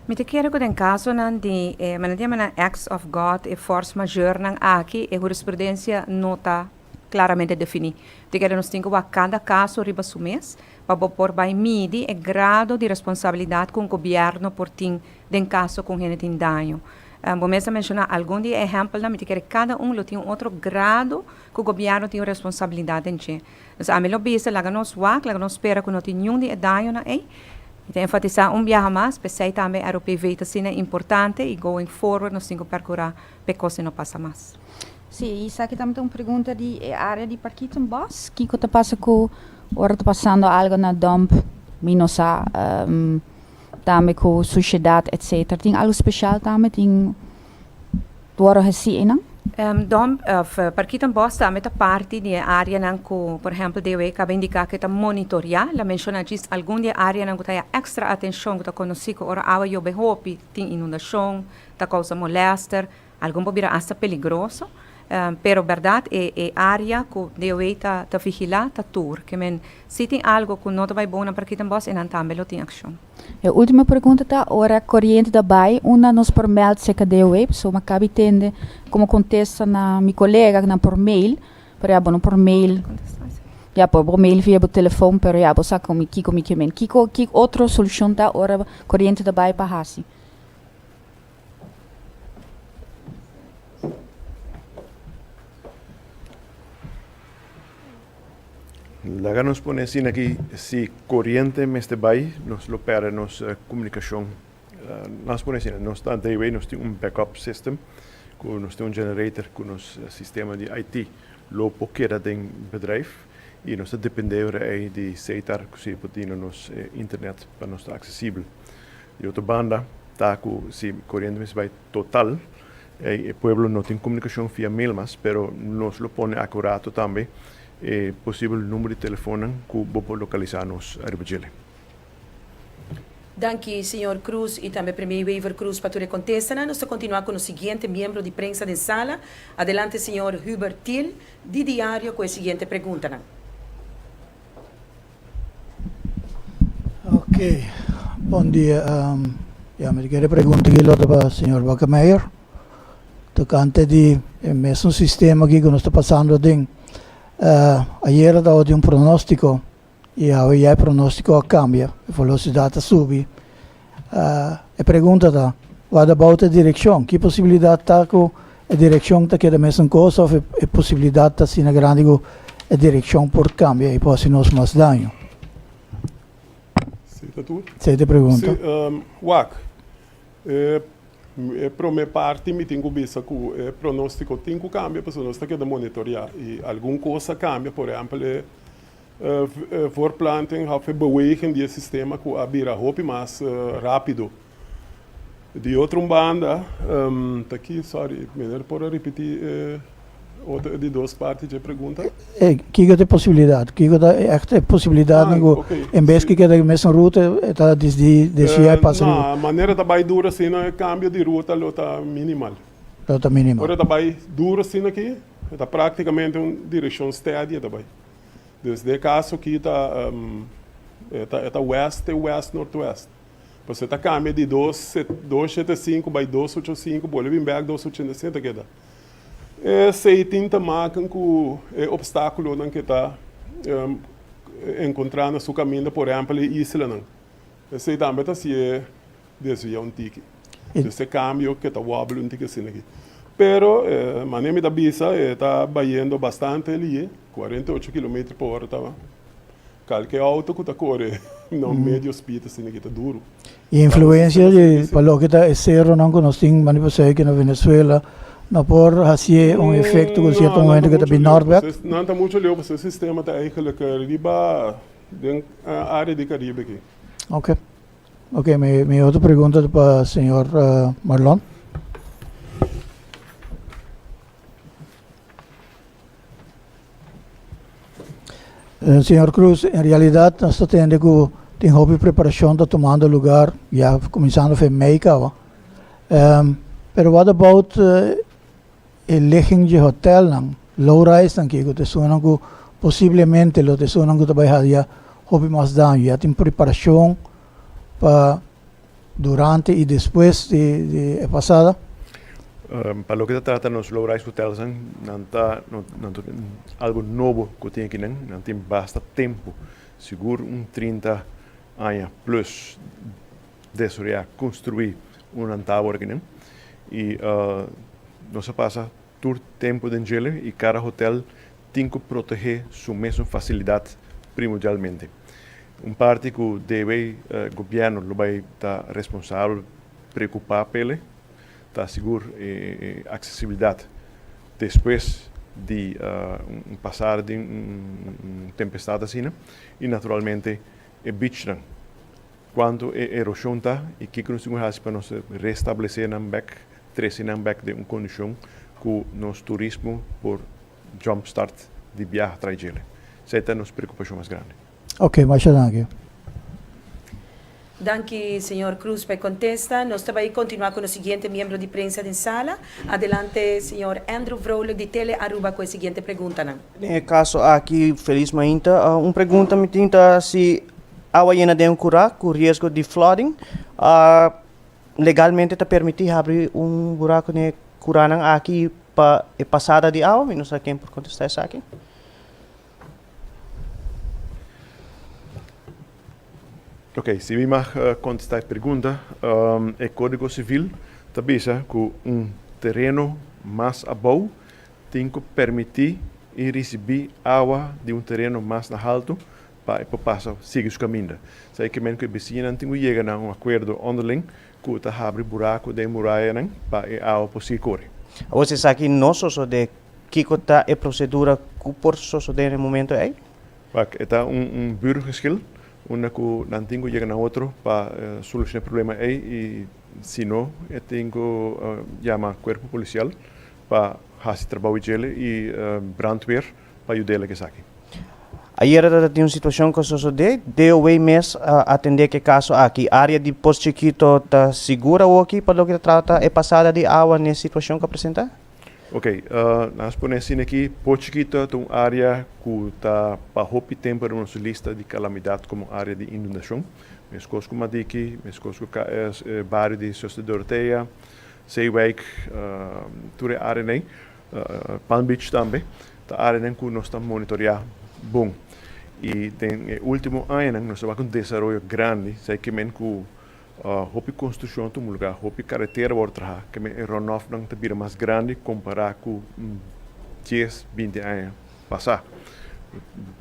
Mi ta kere ku den kasonan di e manera di yama nan acts of God, e force majeure-nan aki, e hurisprudensia no ta klaramente definí. Mi ta kere nos tin ku wak kada kaso riba su mes pa bo por bai midi e grado di responsabilidat ku un gobièrnu por tin den kaso ku un hende tin daño. Bo mes a menshoná algun di e ehèmpelnan, mi ta kere kada un lo tin un otro grado ku gobièrnu tin un responsabilidat den dje. Dus ami lo bisa, laga nos wak, laga nos spera ku no tin niun di e dañonan ei. Mi ta enfatisá un biaha mas, p'esei tambe ROPV ta asina importante i going forward nos tin ku perkurá p'e kos ei no pasa mas. Sí, i esaki tambe ta un pregunta di e área di Parkietenbos. Kiko ta pasa ku ora ta pasando algo na dump? Mi no sa tambe ku sushedat etcetera. Tin algo speshal tambe? Tin wòrdu hasi einan? Dump òf Parkietenbos tambe ta parti di e áreanan ku por ehèmpel DOE kaba indiká ku e ta monitoriá. El a menshoná djis algun di e áreanan ku ta haya èkstra atenshon ku ta konosí ku ora awa yobe hopi tin inundashon, ta kousa molèster. Algun por bira asta peligroso, pero berdad e e area cu DOE ta ta vigila ta tur. Ke men si tin algo cu no ta bay bon na Parkietenbos e nan tambe lo tin accion. E ultimo pregunta ta, ora coriente ta bay, unda nos por meld cerca DOE? Pasobra mi a cabi tende como contesta na mi colega nan por mail, pero ya bo no por mail, ya por bo mail via bo telefon, pero ya bo sa con mi kico mi ke men. Kico ki otro solucion ta ora coriente ta bay pa haci? Laga nos pone asina aki, si koriente mester bai, nos lo pèrdè nos komunikashon. Nos pone asina, nos ta DW, nos tin un backup system, ku nos tin un generator ku nos sistema di IT lo por keda den bedrijf i nos ta dependé ora ei di Setar ku si por duna nos internet pa nos ta aksesibel. Di otro banda ta ku si koriente mester bai total, e pueblo no tin komunikashon via mail mas, pero nos lo pone akurato tambe e posibel number di telefonnan ku bo por lokalisá nos ariba djele. Danki señor Croes y tambe Premier Wever Croes pa tur e contestanan. Nos ta continua cu nos siguiente miembro di prensa den sala. Adelante señor Hubert Thiel di Diario cu e siguiente preguntanan. Ok, bon dia. Ya mi ta kere pregunta aki lo ta pa señor Bakkemeyer tocante di e mesun sistema aki cu nos ta pasando aden. Ayera tabatin un pronostico y awe ya e pronostico a cambia, e velocidad a subi. E pregunta ta, what about e direccion? Ki posibilidad ta cu e direccion ta keda mesun cos of e posibilidad ta asina grandi cu e direccion por cambia y por haci nos mas daño? Si ta tur? Si ta e pregunta. Si, wak, e prome parti mi tin cu bisa cu e pronostico tin cu cambia pasobra nos ta keda monitorea y algun cos a cambia, por ehempel e Voortplanting of e beweging di e sistema ku a bira hopi mas rápido. Di otro un banda, ta ki, sorry, meneer por a ripití e otro e di dos parti dje pregunta? E kiko ta e posibilidat? Kiko ta ègt e posibilidatnan ku en bes ku keda e mesun ruta e ta desdi desviá e pasa riba? No, manera ta bai duro asina e kambio di ruta lo ta minimal. Lo ta minimal. Ora ta bai duro asina aki e ta práktikamente un direkshon steady e ta bai. Dus den e kaso aki ta e ta west te west noordwest. Pasobra e ta kambia di dos dos shete sinku bai dos ocho sinku bolbe bin bek dos ochenta i sinku ta keda. Esei tin ta maken ku e opstakulonan ku e ta enkontrá na su kaminda, por ehèmpel e islanan. Esei tambe ta hasié desvia un tiki. Dus e kambio ke ta wòbel un tiki asina aki. Pero manera mi ta bisa e ta bayendo bastante lihe, 48 kilometer pa ora ta kalke outo ku ta kore na un medio speed asina aki ta duru. E influencia di pa loke ta e seronan ku nos tin manera por aki na Venezuela no por hasié un efecto ku sierto momento ku ta bin nort bek? Nan ta mucho leu pasobra e sistema ta eigenlijk riba den area di Caribe aki. Ok. Ok, mi, mi otro pregunta ta pa señor uh, Marlon. Eh, señor Cruz, en realidad nos ta tende ku tin hopi preparacion ta tomando lugar, ya kuminsando fe mei kaba. Um, pero what about uh, E ligging dje hotelnan, low rise-nan ki ku ta esunnan ku posiblemente lo ta esunnan ku ta bai haña hopi mas daño. Ya tin preparashon pa durante i despues di di e pasada? Pa loke ta trata nos low rise hotelsnan, nan ta nan ta algo nobo ku tin akinan, nan tin basta tempu, sigur un 30 aña plus desaroyá, konstruí un nan ta awor akinan i nos a pasa tur tempu den djele i kada hotel tin ku protegé su mesun fasilidat primordialmente. Un parti ku debe gobièrnu lo bai ta responsabel preokupá p'ele ta sigur e aksesibilidat despues di un pasada di un tempestat asina i naturalmente e beachnan. Kuantu e eroshon ta i kiko nos tin ku hasi pa nos restablesé nan bèk, trese nan bèk den un kondishon ku nos turismo por jump start di biaha trai djele. Esei ta nos preokupashon mas grandi. Ok, masha danki. Danki señor Cruz pa e kontesta. Nos ta bai kontinuá ku nos siguiente miembro di prensa den sala. Adelante señor Andrew Vrolijk di Tele Aruba ku e siguiente preguntanan. Den e kaso aki, Feliz Mainta, un pregunta mi tin ta si awa yena den un kurá ku riesgo di flooding, legalmente ta permití habri un buraku den e kuranan aki pa e pasada di awa? Mi no sa ken por kontestá esaki. Ok, si mi mag kontestá e pregunta, e Kódigo Sivil ta bisa ku un tereno mas abou tin ku permití i risibí awa di un tereno mas na haltu pa e por pasa sigui su kaminda. Esei ke men ku e bisiñanan tin ku yega na un akuerdo onderling ku ta habri buraku den murayanan pa e awa por sigui kore. Awor si esaki no sosodé, kiko ta e prosedura ku por sosodé na e momento ei? Wak, e ta un buurgeschil unda ku nan tin ku yega na otro pa solushoná e problema ei i si no e tin ku yama kuerpo polisial pa hasi trabou djele i brandweer pa yud'el ak esaki. Ayera ta tin un situacion cu a sosode, DOW mes a atende cu e caso aki. Area di Pos Chikito ta sigur awoki pa loke ta trata e pasada di awa n'e situacion cu a presenta? Ok, nos pone asina aki, Pos Chikito ta un area cu ta pa hopi tempo riba nos lista di calamidad como area di inundacion. Mescos cu Madiki, mescos cu bario di Zuster Dorothea, Zeewijk, tur e areanan ei. Palm Beach tambe ta areanan ku nos ta monitoreá bon. I den e último añanan nos ta wak un desaroyo grandi, esei ke men ku hopi konstrukshon a tuma lugá, hopi karetera wòrdu trahá, ke men e runoffnan ta bira mas grandi kompará ku dies, binti aña pasá.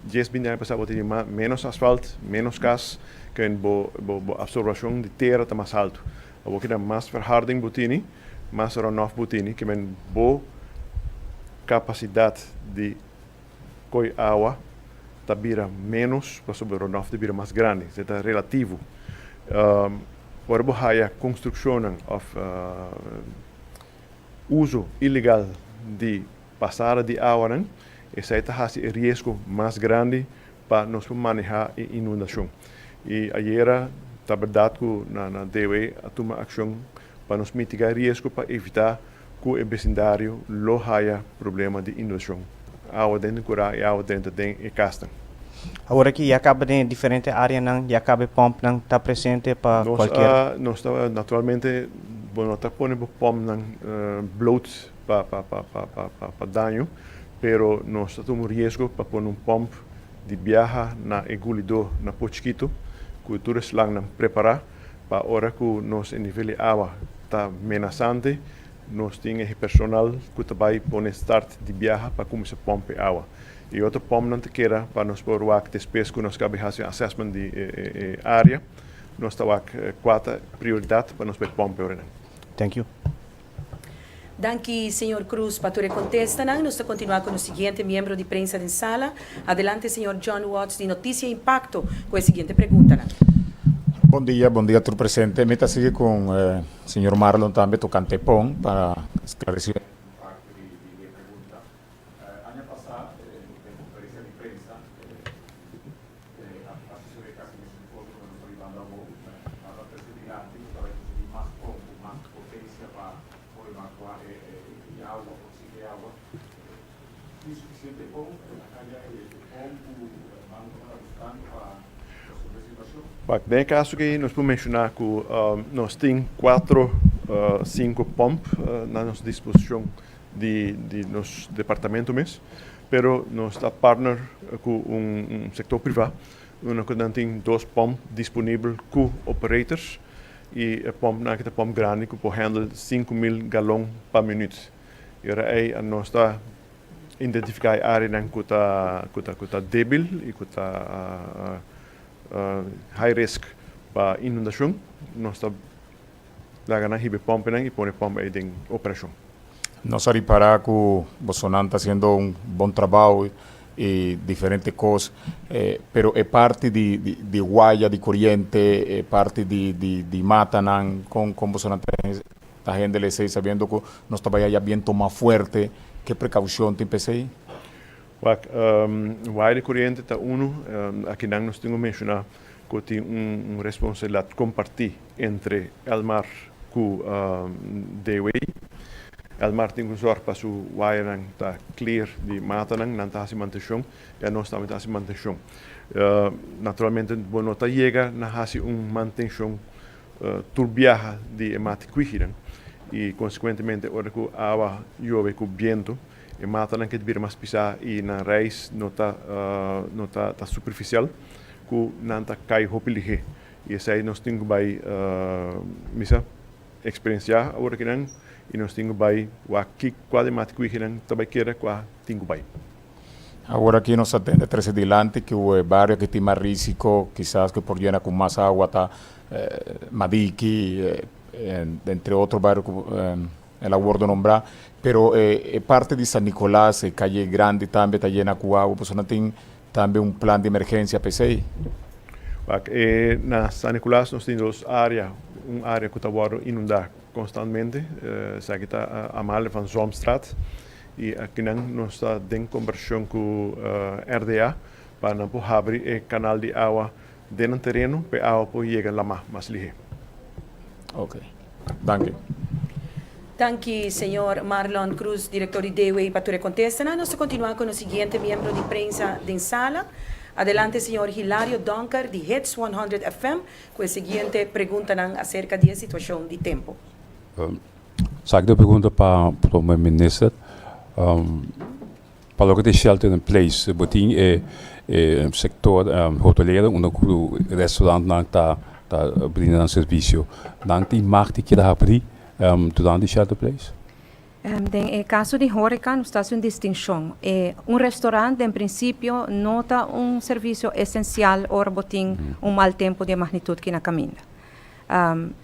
Dies, binti aña pasá bo tene ménos asfalt, ménos kas, ke men bo absorbashon di tera ta mas haltu. Awor keda mas verharding bo tene, mas runoff bo tene, ke men bo kapasidat di koi awa ta bira ménos pasobra runoff ta bira mas grandi. Esei ta relativo. Ora bo haya konstrukshonnan òf uso ilegal di pasada di awanan, esei ta hasi e riesgo mas grandi pa nos por manehá e inundashon. I ayera ta bèrdat ku na na DOE a tuma akshon pa nos mitigá e riesgo pa evitá ku e besindario lo haya problema di inundashon, awa den den kurá i awa drenta den e kasnan. Awor aki ya kaba den e diferente áreanan, ya kaba e pòmpnan ta presente pa Nos kualkier. a nos ta naturalmente bo no ta pone bo pòmpnan bloot pa pa pa pa pa pa daño. Pero nos ta tuma un riesgo pa pone un pòmp di biaha na e gulidó na Pochkito ku tur e slangnan prepará pa ora ku nos e nivel di awa ta menasante nos tin e personal ku ta bai pone start di biaha pa kuminsá pòmp e awa. E otro pòmpnan ta keda pa nos por wak despues ku nos kaba hasi un assessment di e área nos ta wak kua ta prioridat pa nos bai pòmp e oranan. Thank you. Danki señor Cruz pa tur e contestanan. Nos ta continua cu nos siguiente miembro di prensa den sala. Adelante señor John Watts di Noticia Impacto cu e siguiente preguntanan. Bon dia, bon dia tur presente. Mi ta sigui con señor Marlon tambe tocante pon pa esclareci un parti di e pregunta. Aña pasa den conferencia di prensa a sucede casi mesun cos cu nos ta bibando awor. Nos a trece dilanti cu ta bay sucedi mas pon cu mas potencia pa por evacua e awa, por sigi e awa. Tin suficiente pon? A cambia e pon cu Banco tabata buscando pa resolve e situacion? Wak, den e caso aki nos por menciona cu nos tin cuatro, cinco pomp na nos disposicion di di nos departamento mes, pero nos ta partner ku un sektor privá unda ku nan tin dos pòmp disponibel ku operators i e pòmpnan aki ta pòmp grandi ku por handle 5000 galon pa minüt. I ora ei nos ta identifiká e áreanan ku ta ku ta ku ta débil i ku ta high risk pa inundashon, nos ta Laga nan hiba e pòmpenan i pone pòmp ei den operashon. Nos a ripará ku bosonan ta hasiendo un bon trabou i diferente kos, pero e parti di di waya di koriente, e parti di di di matanan, kon kon bosonan ta hendel esei sabiendo ku nos ta bai haya biento mas fuerte, ke prekaushon tin p'esei? Wak, waya di koriente ta unu, akinan nos tin ku menshoná ku tin un responsabilidat kompartí entre Elmar ku DW. Elmar tin ku sòrg pa su wayanan ta clear di matanan, nan ta hasi mantenshon i anos tambe ta hasi mantenshon. Naturalmente bo no ta yega na hasi un mantenshon tur biaha di e mati kwihinan i konsekuentemente ora ku awa yobe ku bientu e matanan ke ta bira mas pisá i nan rais no ta no ta ta superfisial ku nan ta kai hopi lihé. I esei nos tin ku bai misa eksperensiá awor akinan i nos tin ku bai wak ki kua di mati kwihinan ta bai keda kua tin ku bai. Awor aki nos a tende trese dilanti ku e bario ki tin mas risiko kisas ku por yena ku mas awa ta Madiki entre otro bario ku el a wordo nombrá. Pero e parti di San Nicolas e kaye grandi tambe ta yena ku awa pasobra nan tin Tambe un plan di emergencia pa esey. Wak, e na San Nicolas nos tin dos area, un area cu ta wordo inunda constantmente, esaki ta Amalia van Zoomstraat, y akinan nos ta den conversacion cu RDA. pa nan por habri e kanal di awa den nan tereno pa e awa por yega lamá mas lihé. Ok. Danki. Danki señor Marlon Cruz, director di DW pa tur e contestanan. Nos ta continua cu nos siguiente miembro di prensa den sala. Adelante señor Hilario Donker di Hits 100 FM cu e siguiente preguntanan acerca di e situacion di tempo. Esaki ta un pregunta pa Prome Minister. Pa loke ta e shelter in place, bo tin e e sector hotelero unda cu restaurantnan ta ta brinda nan servicio. Nan tin mag di keda habri durante e shelter place? Den e caso di horeca nos ta haci un distincion. E un restaurant den principio no ta un servicio esencial ora bo tin un mal tempo di e magnitud ki na caminda.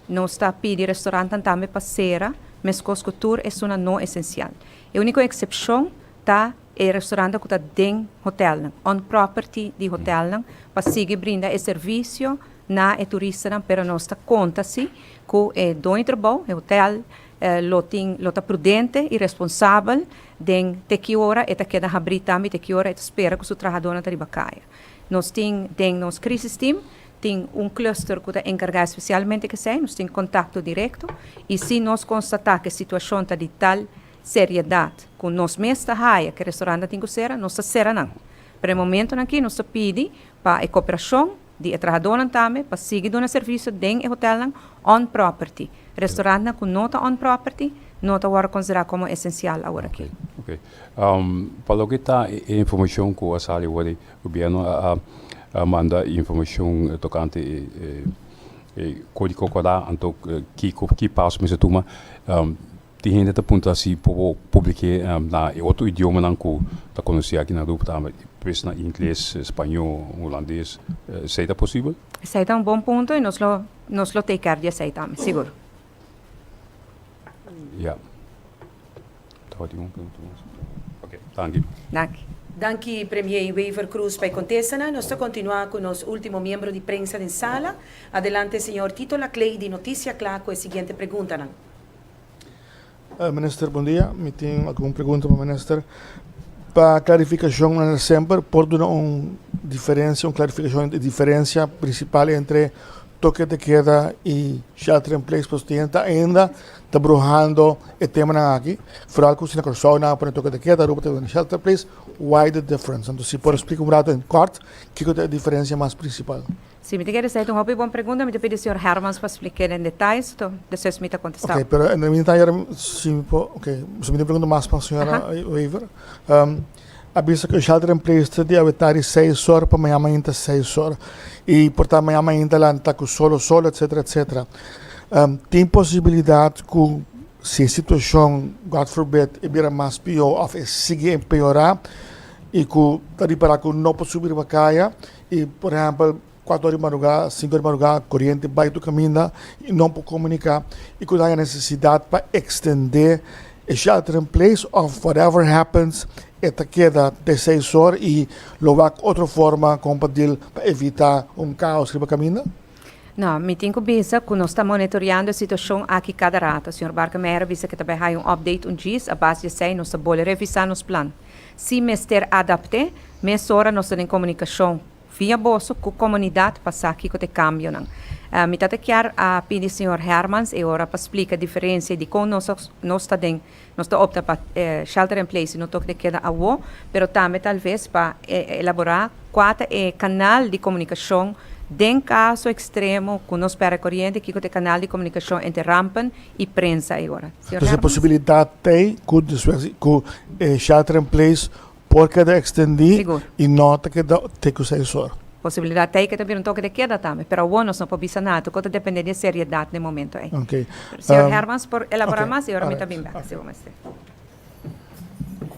Nos ta pidi restaurantnan tambe pa cera mescos cu tur esunnan no esencial. E úniko eksepshon ta e restaurantnan ku ta den hotelnan, on property di hotelnan, pa sigui brinda e servisio na e turistanan, pero nos ta konta si ku e doño trabou, e hotel, lo tin lo ta prudente i responsabel den te ki ora e ta keda habrí tambe i te ki ora e ta spera ku su trahadónan ta riba kaya. Nos tin den nos crisis team tin un cluster ku ta enkargá espesialmente ku esei, nos tin kontakto direkto i si nos konstatá ku e situashon ta di tal seriedat ku nos mes ta haya ku e restaurantnan tin ku sera, nos ta sera nan. Pero e momentonan aki nos ta pidi pa e koperashon di e trahadónan tambe pa sigui duna servisio den e hotelnan on property. Restaurantnan ku no ta on property no ta wòrdu konsiderá komo esensial awor aki. Oké. Pa loke ta e informashon ku a sali awor di Gobierno a manda informacion tocante e codigo cora anto kico ki paso mester tuma. Tin hende ta puntra si por publike na e otro idiomanan cu ta conoci aki na Aruba tambe, pues na ingles, spaño, hulandes. Esey ta posibel? Esey ta un bon punto y nos lo nos lo take care di esey tambe, sigur. Ya. Tabatin un pregunta mas. Ok, danki. Danki. Danki Premier Wever Croes pa e contestanan. Nos ta continua cu nos ultimo miembro di prensa den sala. Adelante señor Tito Laclay di Noticia Cla cu e siguiente preguntanan. Minister bon dia. Mi tin algun pregunta pa minister. Pa clarificacion manera semper por duna un diferencia, un clarificacion e diferencia principal entre toque de queda y shelter in place pasobra tin hende ainda ta bruhando e temanan aki vooral ku si na Kòrsou nan a pone toque de queda Aruba ta pone shelter in place why the difference anto si por splika un rato en kort kiko ta e diferencia mas principal. Si, mi ta kere esei ta un hopi bon pregunta mi ta pidi señor Hermans pa splik'é den detaye so despues mi ta kontestá. Ok pero en mi ta si mi por ok so mi tin pregunta mas pa señora Wever A bisa cu e shelter in place ta di awetari seis or pa maña mainta seis or y por ta maña mainta lanta cu solo solo etcetera etcetera. Tin posibilidad cu si e situacion God forbid e bira mas pio of e sigui empeora y cu ta ripara cu no por subi riba caya y por ehempel cuatro or di madruga cinco or di madruga coriente bay tur caminda y no por comunica y cu ta haya necesidad pa extende e shelter in place of whatever happens e ta keda te seis or y lo wak otro forma con pa deal pa evita un caos riba caminda? No, mi tin cu bisa cu nos ta monitoreando e situacion aki cada rato. Señor Barkemeyer a bisa cu ta bay haya un update un djis, a base di esey nos ta bole revisa nos plan. Si mester adapte, mesora nos ta den comunicacion Via boso ku komunidat pa sa kiko ta e kambionan. Mi ta ta kier a pidi señor Hermans e ora pa splika diferensia dikon nos nos ta den nos ta opta pa shelter in place i no tok de keda awo, pero tambe talves pa elaborá kua ta e kanal di komunikashon den kaso ekstremo ku nos pèrdè koriente, kiko ta e kanal di komunikashon entre rampen i prensa e ora. Señor Entonces e Hermans. posibilidat t'ei ku despues ku e shelter in place Por keda extendí Sigur. i no ta keda te ku seis or. Posibilidat ta ei ke ta bira un toke de keda tambe, pero awor nos no por bisa nada, tur kos ta depende di e seriedat den momento ei. Ok. Pero señor Hermans por elabora mas i ora mi ta bin bek, si bo mester.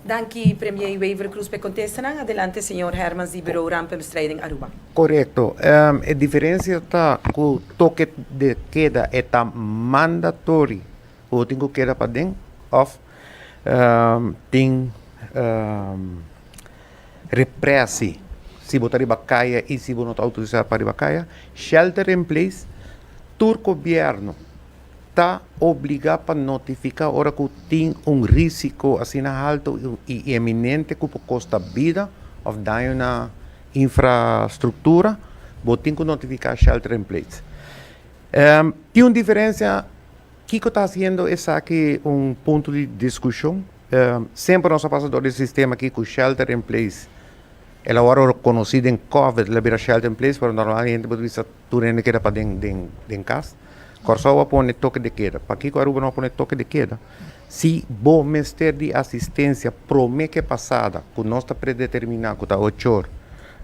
Danki Premier Wever Croes pa e kontestanan. Adelante señor Hermans di Bureau Rampenbestrijding Aruba. Korekto. E diferensia ta ku toke de keda e ta mandatory ku bo tin ku keda paden òf Tin represi si bo ta riba kaya i si bo no ta outorisá pa riba kaya. Shelter in place, tur gobièrnu ta obligá pa notifiká ora ku tin un risiko asina haltu i eminente ku por kosta bida òf daño na. infrastruktura, bo tin ku notifiká shelter in place. Tin un diferensia, kiko ta hasiendo esaki un punto di diskushon? Semper nos a pasa dor di e sistema aki ku shelter in place, el a wòrdu konosí den covid, el a bira shelter in place, pero normalmente bo ta bisa tur hende keda paden den kas. Kòrsou a pone toke de keda. Pakiko Aruba no a pone toke de keda? Si bo mester di asistensia promé ke pasada ku nos ta predeterminá ku ta ochor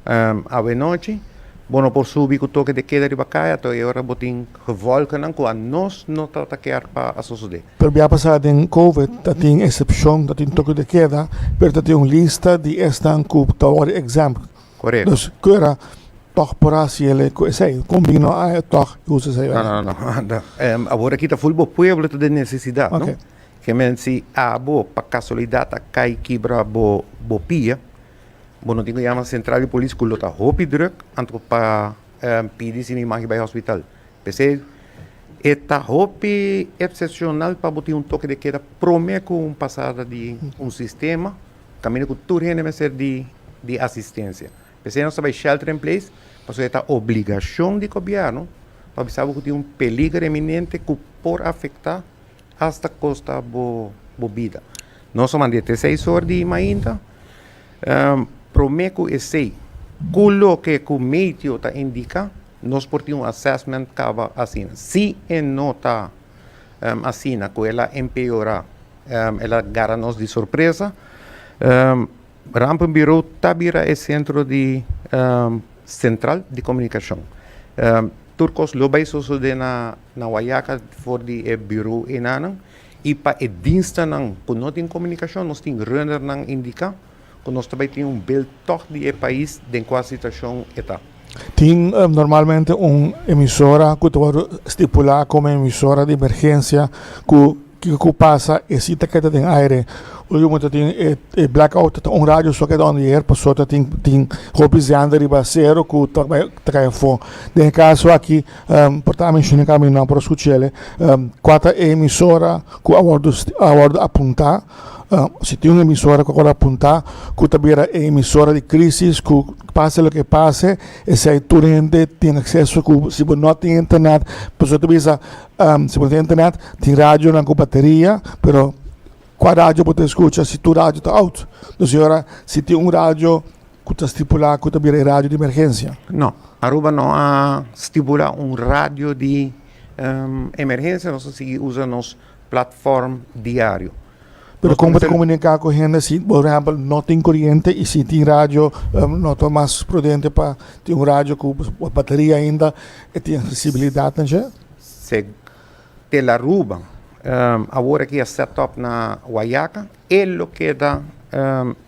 awenochi, bo no por subi ku toke de keda riba kaya to e ora bo tin gevolgennan ku anos no ta ta kier pa a sosodé. Pero bia pasá den covid ta tin eksepshon, ta tin toke de keda, pero ta tin un lista di esnan ku ta wòrdu exempt. Korekto. Dus kura tòg por hasi el ku esei. Kon bin no a tòg usa esei? No, no, no. no. Um, awor aki ta full bo pueblo ta den nesesidat, no? Ke men si abo pa kasualidat a kai kibra bo bo pia, bo no tin ku yama sentral di polis ku lo ta hopi druk anto pa um, pidi si mi mag bai hospital. P'esei e ta hopi eksepshonal pa bo tin un toke de keda prome ku un pasada di un sistema Kaminda ku tur hende mester di di asistensia. P'esei nos ta bai shelter in place pasobra e ta obligashon di gobièrnu pa bisa bo ku tin un peliger eminente ku por afektá asta kosta bo bo bida. Nos a manda te seis or di mainta. Promé ku esei, ku loke ku meteo ta indiká, nos por tin un assessment kaba asina. Si e no ta asina ku el a empeorá El a gara nos di sorpresa. Rampenbureau ta bira e sentro di sentral di komunikashon. Tur kos lo bai sosodé na na Wayaca for di e bureau enanan i pa e dienstennan ku no tin komunikashon nos tin runnernan indiká ku nos ta bai tin un beeld tòg di e pais den kua situashon e ta. Tin normalmente un emisora ku ta wòrdu stipulá komo emisora di emergensia ku Kiko ku pasa e si ta keda den aire. Ultimo ta tin e e blackout ta un radio so keda on the air paso ta tin tin hopi zender riba sero ku ta bai ta kai afo. Den e kaso aki por ta menshoná kaba mi no por a skuch'el kua ta e emisora ku a wòrdu a wòrdu apuntá si tin un emisora ku a wòrdu apuntá ku ta bira e emisora di krisis ku pase loke pase esei tur hende tin akseso ku si bo no tin internet pasobra ta bisa Si bo no tin internet, tin radionan ku bateria, pero kua radio bo ta skucha si tur radio ta out? Dus e ora si tin un radio ku ta stipulá ku ta bira e radio di emergensia. No, Aruba no a stipulá un radio di emergensia, nos ta sigui usa nos platform diario. Pero kon bo ta komuniká ku hende si por ehèmpel no tin koriente i si tin radio no ta mas prudente pa tin un radio ku bateria ainda e tin aksesibilidat na dje? Se Telaruba awor aki a set up na Wayaca e lo keda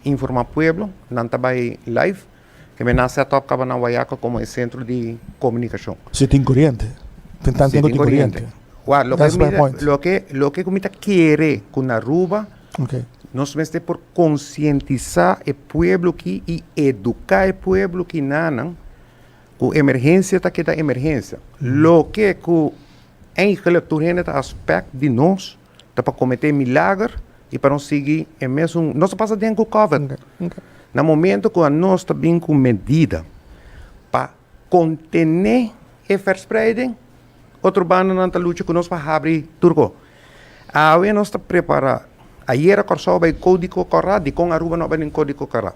informa pueblo nan ta bai live ke men a set up kaba na Wayaca komo e sentro di komunikashon. Si tin koriente. Tin tantu tin koriente. Wak loke mi loke loke ku mi ta kere ku na Aruba nos mester por konsientisá e pueblo aki i eduká e pueblo ki nanan Ku emergensia ta keda emergensia. Loke ku eigenlijk tur hende ta aspect di nos ta pa kometé milager i pa nos sigui e mesun. Nos a pasa den ku covid. Na momento ku anos ta bin ku medida pa kontené e verspreiding, otro bandanan ta lucha ku nos pa habri tur ko. Awe nos ta prepará. Ayera Kòrsou a bai kódigo kòrá, dikon Aruba no a bai den kódigo kòrá?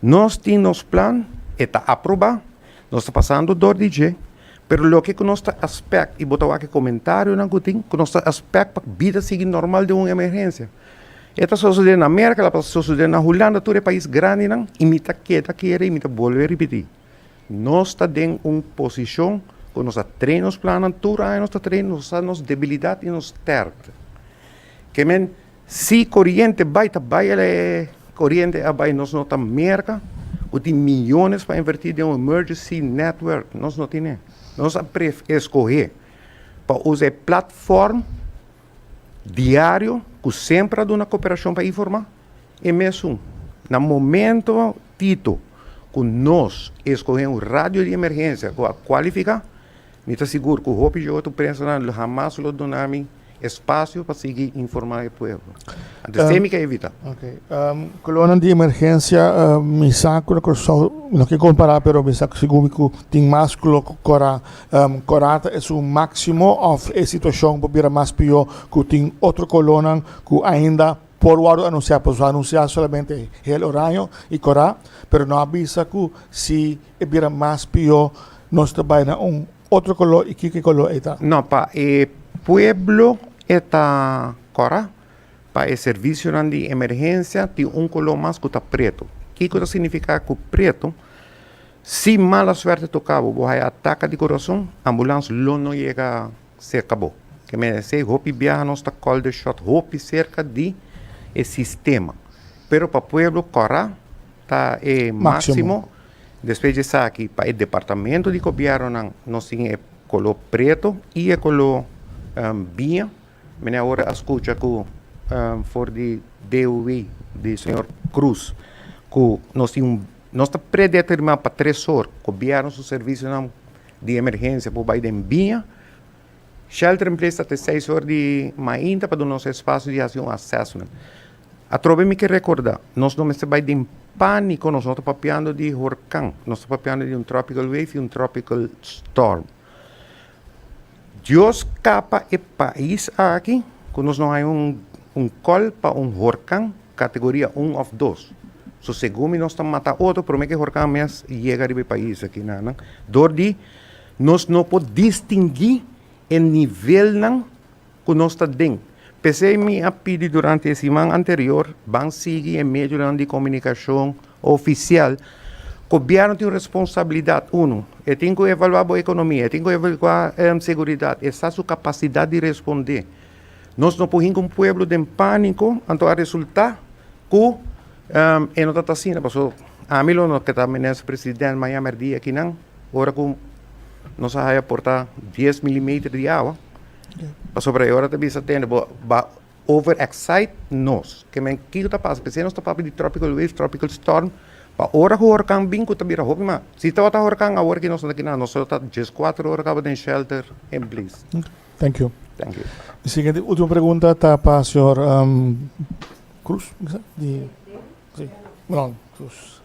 Nos tin nos plan, e ta aprobá, nos ta pasando dor di dje, pero loke ku nos ta aspèkt, i bo ta wak e komentarionan ku tin, ku nos ta aspèkt pa bida sigui normal den un emergensia. E ta sosodé na Merka, el a sosodé na Hulanda, tur e pais grandinan, i mi ta keda kere i mi ta bolbe ripití, nos ta den un posishon ku nos a train nos plannan, tur aña nos ta train, nos sa nos debilidat i nos stèrkte. Ke men. Si koriente bai ta bai el e koriente a bai nos no ta merka ku tin miyones pa inverti den un emergency network nos no tine nos a pref eskohe pa usa e platform diario ku semper a duna koperashon pa informa e mesun na momento tito ku nos eskohe un radio di emergensia ku a kualifika mi ta sigur ku hopi otro prensanan hamas lo duna mi. espasio pa sigui informá e pueblo. Anto esei mi ke evitá. Ok. Kolónan di emergensia mi sa ku na Kòrsou no ke kompará pero mi sa sigur mi ku tin mas koló ku kòrá. Kòrá ta esun máksimo òf e situashon por bira mas pió ku tin otro kolónan ku ainda por wòrdu anunsiá? Pasobra anunsiá solamente hel oraño i kòrá pero no a bisa ku si e bira mas pió nos ta bai na un Otro color y kiko e color ey ta? No, pa e pueblo e ta cora, pa e servicionan di emergencia tin un color mas cu ta preto. Kiko ta significa cu preto? Si mala suerte toca bo, bo haya ataca di corazon, ambulans lo no yega cerca bo. Ke mester esey hopi biaha nos ta call the shot hopi cerca di e sistema. Pero pa pueblo cora ta e maximo. Despues di esaki pa e departamento di gobiernonan nos tin e color preto y e color biña. Mene awor a scucha cu for di DOW di señor Cruz cu nos tin un nos ta predetermina pa tres or gobierno su servicionan di emergencia por bay den biña. Shelter in place ta te seis or di mainta pa duna nos espacio di haci un assessment. Atrobe mi ke recorda, nos no mester bai den panico, nos no ta papiando di horcan, nos ta papiando di un tropical wave y un tropical storm. Dios capa e pais aki cu nos no hay un un call pa un horcan categoria un of dos. So segun mi nos ta mata otro prome cu e horcan mes yega riba e pais aki nan. Door di nos no por distingui e nivelnan ku nos ta den. P'esei mi a pidi durante e siman anterior ban sigui e medionan di komunikashon ofisial. Gobièrnu tin un responsabilidat, unu, e tin ku evaluá bo ekonomia, e tin ku evaluá seguridat, e sa su kapasidat di respondé. Nos no por hinka un pueblo den pániko, anto a resultá ku e no ta ta asina, pasobra ami lo no ke ta minister president maña mèrdia akinan ora ku nos a haya por ta dies milimeter di awa. Pasobra e ora ta bisa tende bo ba over excite nos. Ke men kiko ta pasa? P'esei nos ta papia di tropical wave, tropical storm. Pa ora ku horkan bin ku ta bira hopi mas. Si tabata horkan awor ki nos ta kina nos ta dieskuater ora kaba den shelter in place. Thank you. Thank you. E siguiente ultimo pregunta ta pa señor Cruz, di, si, no, Cruz.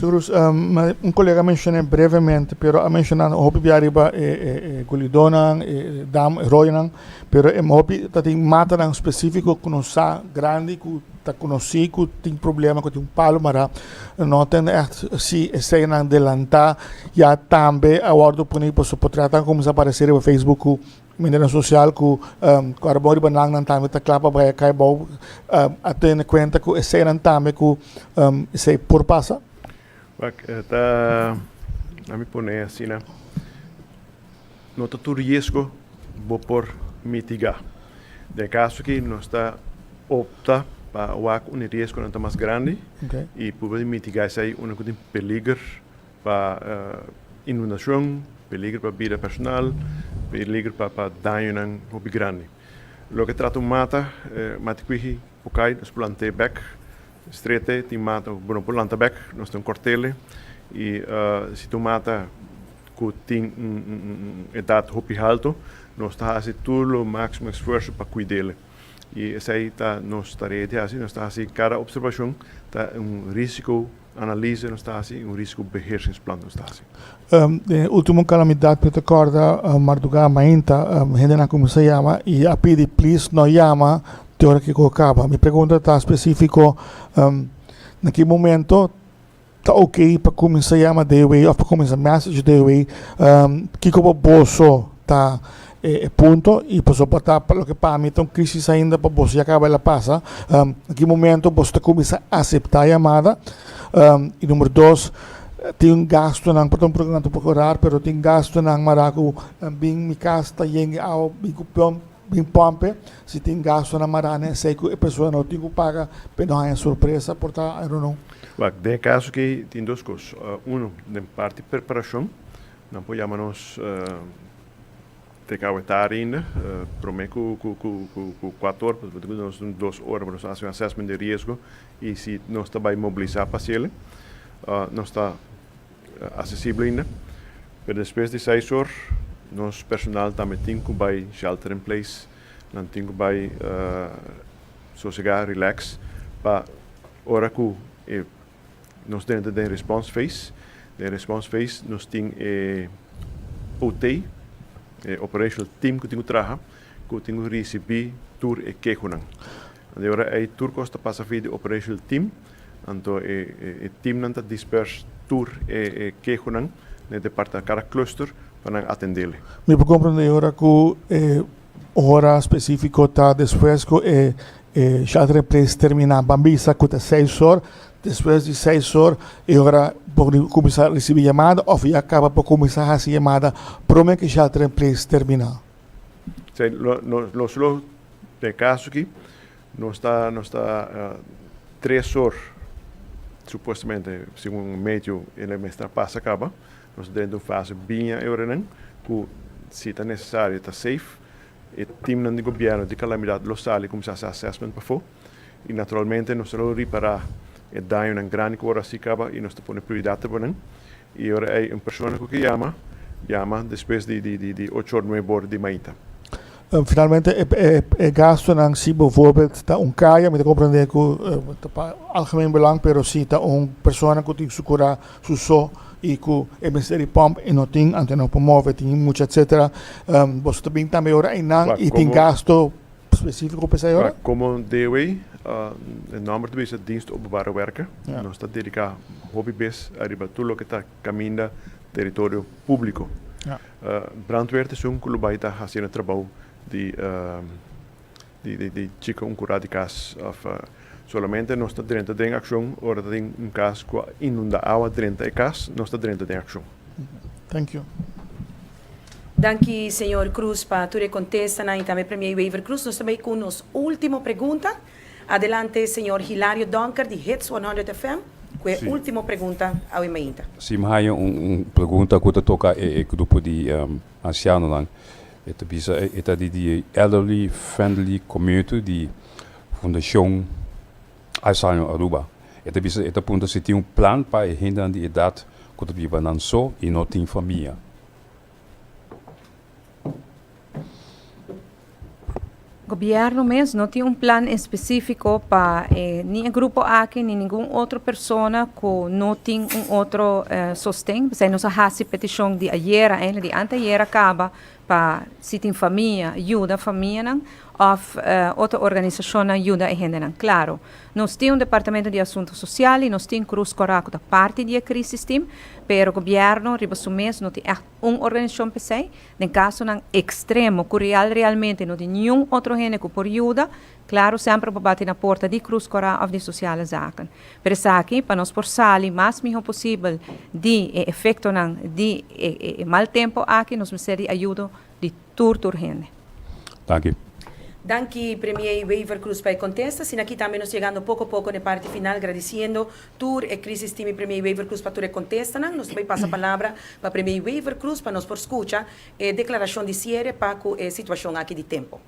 Cruz, un colega a menciona brevemente, pero a menciona hopi bia riba e e gulidonan, e dam, e royonan, pero e hopi ta tin matanan specifico cu nos sa grandi cu ta conoci cu tin problema cu tin un palo mara no ta echt si eseinan delanta ya tambe a wordo poni pasobra potretnan a cuminsa aparece riba Facebook cu Medianan sosial ku ku arbon riba nan nan tambe ta kla pa bai kai bou a tene kuenta ku eseinan tambe ku esei por pasa? Wak, e ta a mi pone asina, no ta tur riesgo bo por mitigá. Den e kaso aki nos ta opta pa wak un e riesgonan ta mas grandi i purba di mitigá esei unda ku tin peliger pa inundashon, peliger pa bida personal, peliger pa pa dañonan hopi grandi. Loke trata un mata, mata kwihi por kai, nos por lant'é bek, strete, tin mata ku bo no por lanta bek, nos tin kort'el i si ta un mata ku tin un edat hopi haltu, nos ta hasi tur lo máksimo esfuerso pa kuid'el. I esei ta nos tarea di hasi, nos ta hasi kada opservashon ta un risiko Analise nos ta hasi, un risicobeheersingsplan nos ta hasi. Den e ultimo calamidad mi ta corda marduga mainta hendenan cuminsa yama y a pidi please no yama te ora kico caba. Mi pregunta ta specifico na ki momento ta ok pa cuminsa yama DOW of pa cuminsa message DOW kico pa boso ta e punto y pasobra ta pa loke pa mi ta un crisis ainda pa boso ya caba el a pasa na ki momento boso ta cuminsa acepta yamada y number dos tin gastonan por ta un problema un poco rar pero tin gastonan mara cu bin mi cas ta yen di awa bin cu plom bin pompe si tin gastonan mara na esey cu e persona no tin cu paga pe no haya sorpresa por ta I don't know. Wak den e caso aki tin dos cos uno den parti preparacion nan por yama nos Te cabo e tarde ainda, prome cu cuatro ora, pasobra cu nos tin dos ora pa nos haci un assessment di riesgo y si nos ta bay mobilisa pa haciele, nos ta accesible ainda. Pero despues di seis or, Nos personal tambe tin ku bai shelter in place, nan tin ku bai sosegá, relax, pa ora ku e nos drenta den response phase. Den response phase nos tin e OT, e operational team ku tin ku traha, ku tin ku risibí tur e kehonan. Anto e ora ei tur kos ta pasa via di operational team, anto e e teamnan ta dispers tur e e kehonan na e departa kada cluster pa nan atendele. Mi por comprende e ora cu e ora specifico ta despues cu e e shelter in place termina. Ban bisa cu ta seis or, despues di seis or e ora por cuminsa ricibi yamada of ya caba por cuminsa haci yamada prome cu e shelter in place termina. Si, lo nos lo Den e kaso aki nos ta nos ta tres or supuestamente segun meteo e lo mester a pasa kaba. Nos ta drenta un fase biña e oranan ku si ta nesesario ta safe e teamnan di gobierno di kalamidat lo sali kuminsá hasi assessment pafó i naturalmente nos ta lo ripará e dañonan grandi ku ora hasi kaba i nos ta pone prioridat riba nan i e ora ei un persona ku ke yama yama despues di di ocho or nuebe or di mainta. Finalmente e gastonan si bijvoorbeeld ta un kaya, mi ta comprende cu ta pa algemeen belang, pero si ta un persona cu tin su cura su so y cu e mester di pump y no tin, anto no por move, tin mucha etcetera, boso ta bin tambe ora eynan y tin gasto specifico pa esey ora? Como DOW, e nomber ta bisa Dienst Openbare Werken, nos ta dedica hopi bes ariba tur loke ta caminda teritorio publico. Brandweer ta esun ku lo bai ta hasiendo trabou di di chika un kurá di kas òf solamente nos ta drenta den akshon ora ta tin un kas ku a inundá awa drenta e kas nos ta drenta den akshon. Thank you. Danki señor Cruz pa tur e kontestanan i tambe Premier Wever Cruz. Nos ta bai ku nos ultimo pregunta. Adelante señor Hilario Donker di Hits 100 FM cu e ultimo pregunta awe mainta. Si mi haya un pregunta cu ta toca e grupo di ancianonan. E ta bisa e ta di di Elderly Friendly Community di Fundacion Alzheimer Aruba. E ta bisa e ta puntra si tin un plan pa e hendenan di edad cu ta biba nan so y no tin famia. Gobierno mes no tin un plan específico pa eh, ni e grupo aki ni ningun otro persona cu no tin un otro eh, sosten. Pesey nos a haci peticion di ayera, eigenlijk di anteayera caba pa si tin famia yuda famianan of eh, otro organisacionnan yuda e hendenan. Claro, nos tin un departamento di asunto social y nos tin Cruz Cora cu ta parti di e crisis team, pero gobierno riba su mes no tin echt un organisacion p'esey. Den kasonan ekstremo ku real realmente no tin niun otro hende ku por yuda, klaru semper bo bati na porta di Krus Kòrá òf di Sosiale Zaken. Pero esaki pa nos por sali mas mihó posibel di e efektonan di e mal tempu aki nos mester di ayudo di tur tur hende. Danki. Danki Premier Wever Croes pa e kontesta. Asina aki tambe nos yegando poko poko na e parti final gradisiendo Tur e crisis tin mi Premier Wever Croes pa tur e contestanan. Nos ta bay pasa palabra pa Premier Wever Croes pa nos por scucha e declaracion di ciere pa cu e situacion aki di tempo.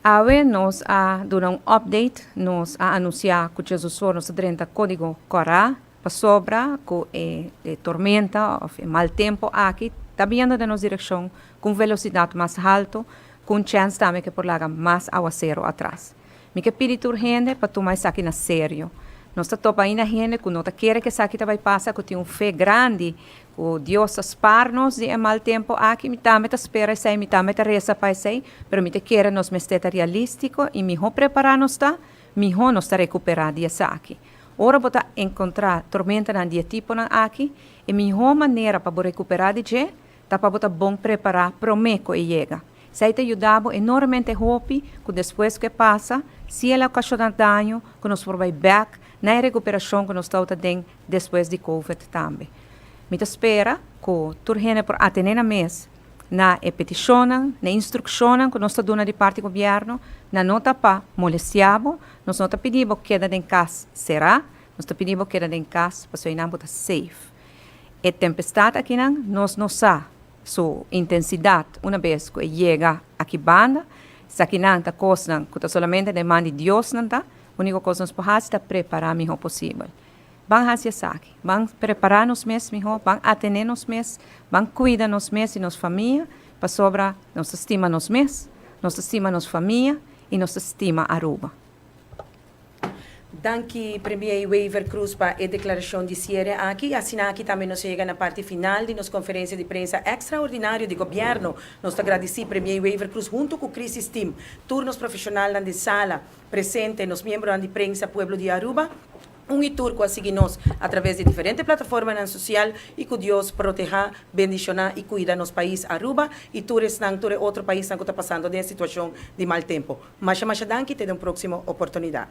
Awe nos a duna un update, nos a anuncia cu Jesusor nos ta drenta codigo cora pasobra cu e tormenta of e mal tempo aki ta biendo den nos direccion cu un velocidad mas halto cu un chens tambe cu e por laga mas awacero atras. Mi ke pidi tur hende pa tuma esaki na serio. Nos ta topa ainda hende ku no ta kere ku esaki ta bai pasa, ku tin un fe grandi ku Dios ta spar nos di e mal tempu aki. Mi tambe ta spera esei, mi tambe ta resa pa esei, pero mi ta kere nos mester ta realístiko i mihó prepará nos ta, mihó nos ta rekuperá di esaki. Ora bo ta enkontrá tormentanan di e tiponan aki, e mihó manera pa bo rekuperá di dje ta pa bo ta bon prepará promé ku e yega. Esei ta yuda bo enormemente hopi ku despues ku e pasa, si el a okashoná daño, ku nos por bai bèk na e rekuperashon ku nos tabata den despues di Covid tambe. Mi ta spera ku tur hende por atené nan mes na e petishonnan, na e instrukshonnan ku nos ta duna di parti gobièrnu. Nan no ta pa molestiá bo, nos no ta pidi bo keda den kas será, nos ta pidi bo keda den kas pasobra einan bo ta safe. E tempestat akinan nos no sa su intensidat una bes ku e yega aki banda. Esakinan ta kosnan ku ta solamente den man di Dios nan ta. Úniko kos nos por hasi ta prepará mihó posibel. Ban hasi esaki, ban prepará nos mes mihó, ban atené nos mes, ban kuida nos mes i nos famia, pasobra nos ta stima nos mes, nos ta stima nos famia i nos ta stima Aruba. Danki Premier Wever Croes pa e declaracion di ciere aki. Asina aki tambe nos a yega na parti final di nos conferencia di prensa extraordinario di Gobierno. Nos ta gradici Premier Wever Croes hunto cu Crisis Team, tur nos profesionalnan den sala presente, nos miembronan di prensa, pueblo di Aruba, un y tur cu a sigui nos a traves di diferente plataformanan social y cu Dios proteha, bendiciona y cuida nos pais Aruba y tur esnan, tur e otro paisnan cu ta pasando den e situacion di mal tempo. Masha masha danki, te den un proximo oportunidad.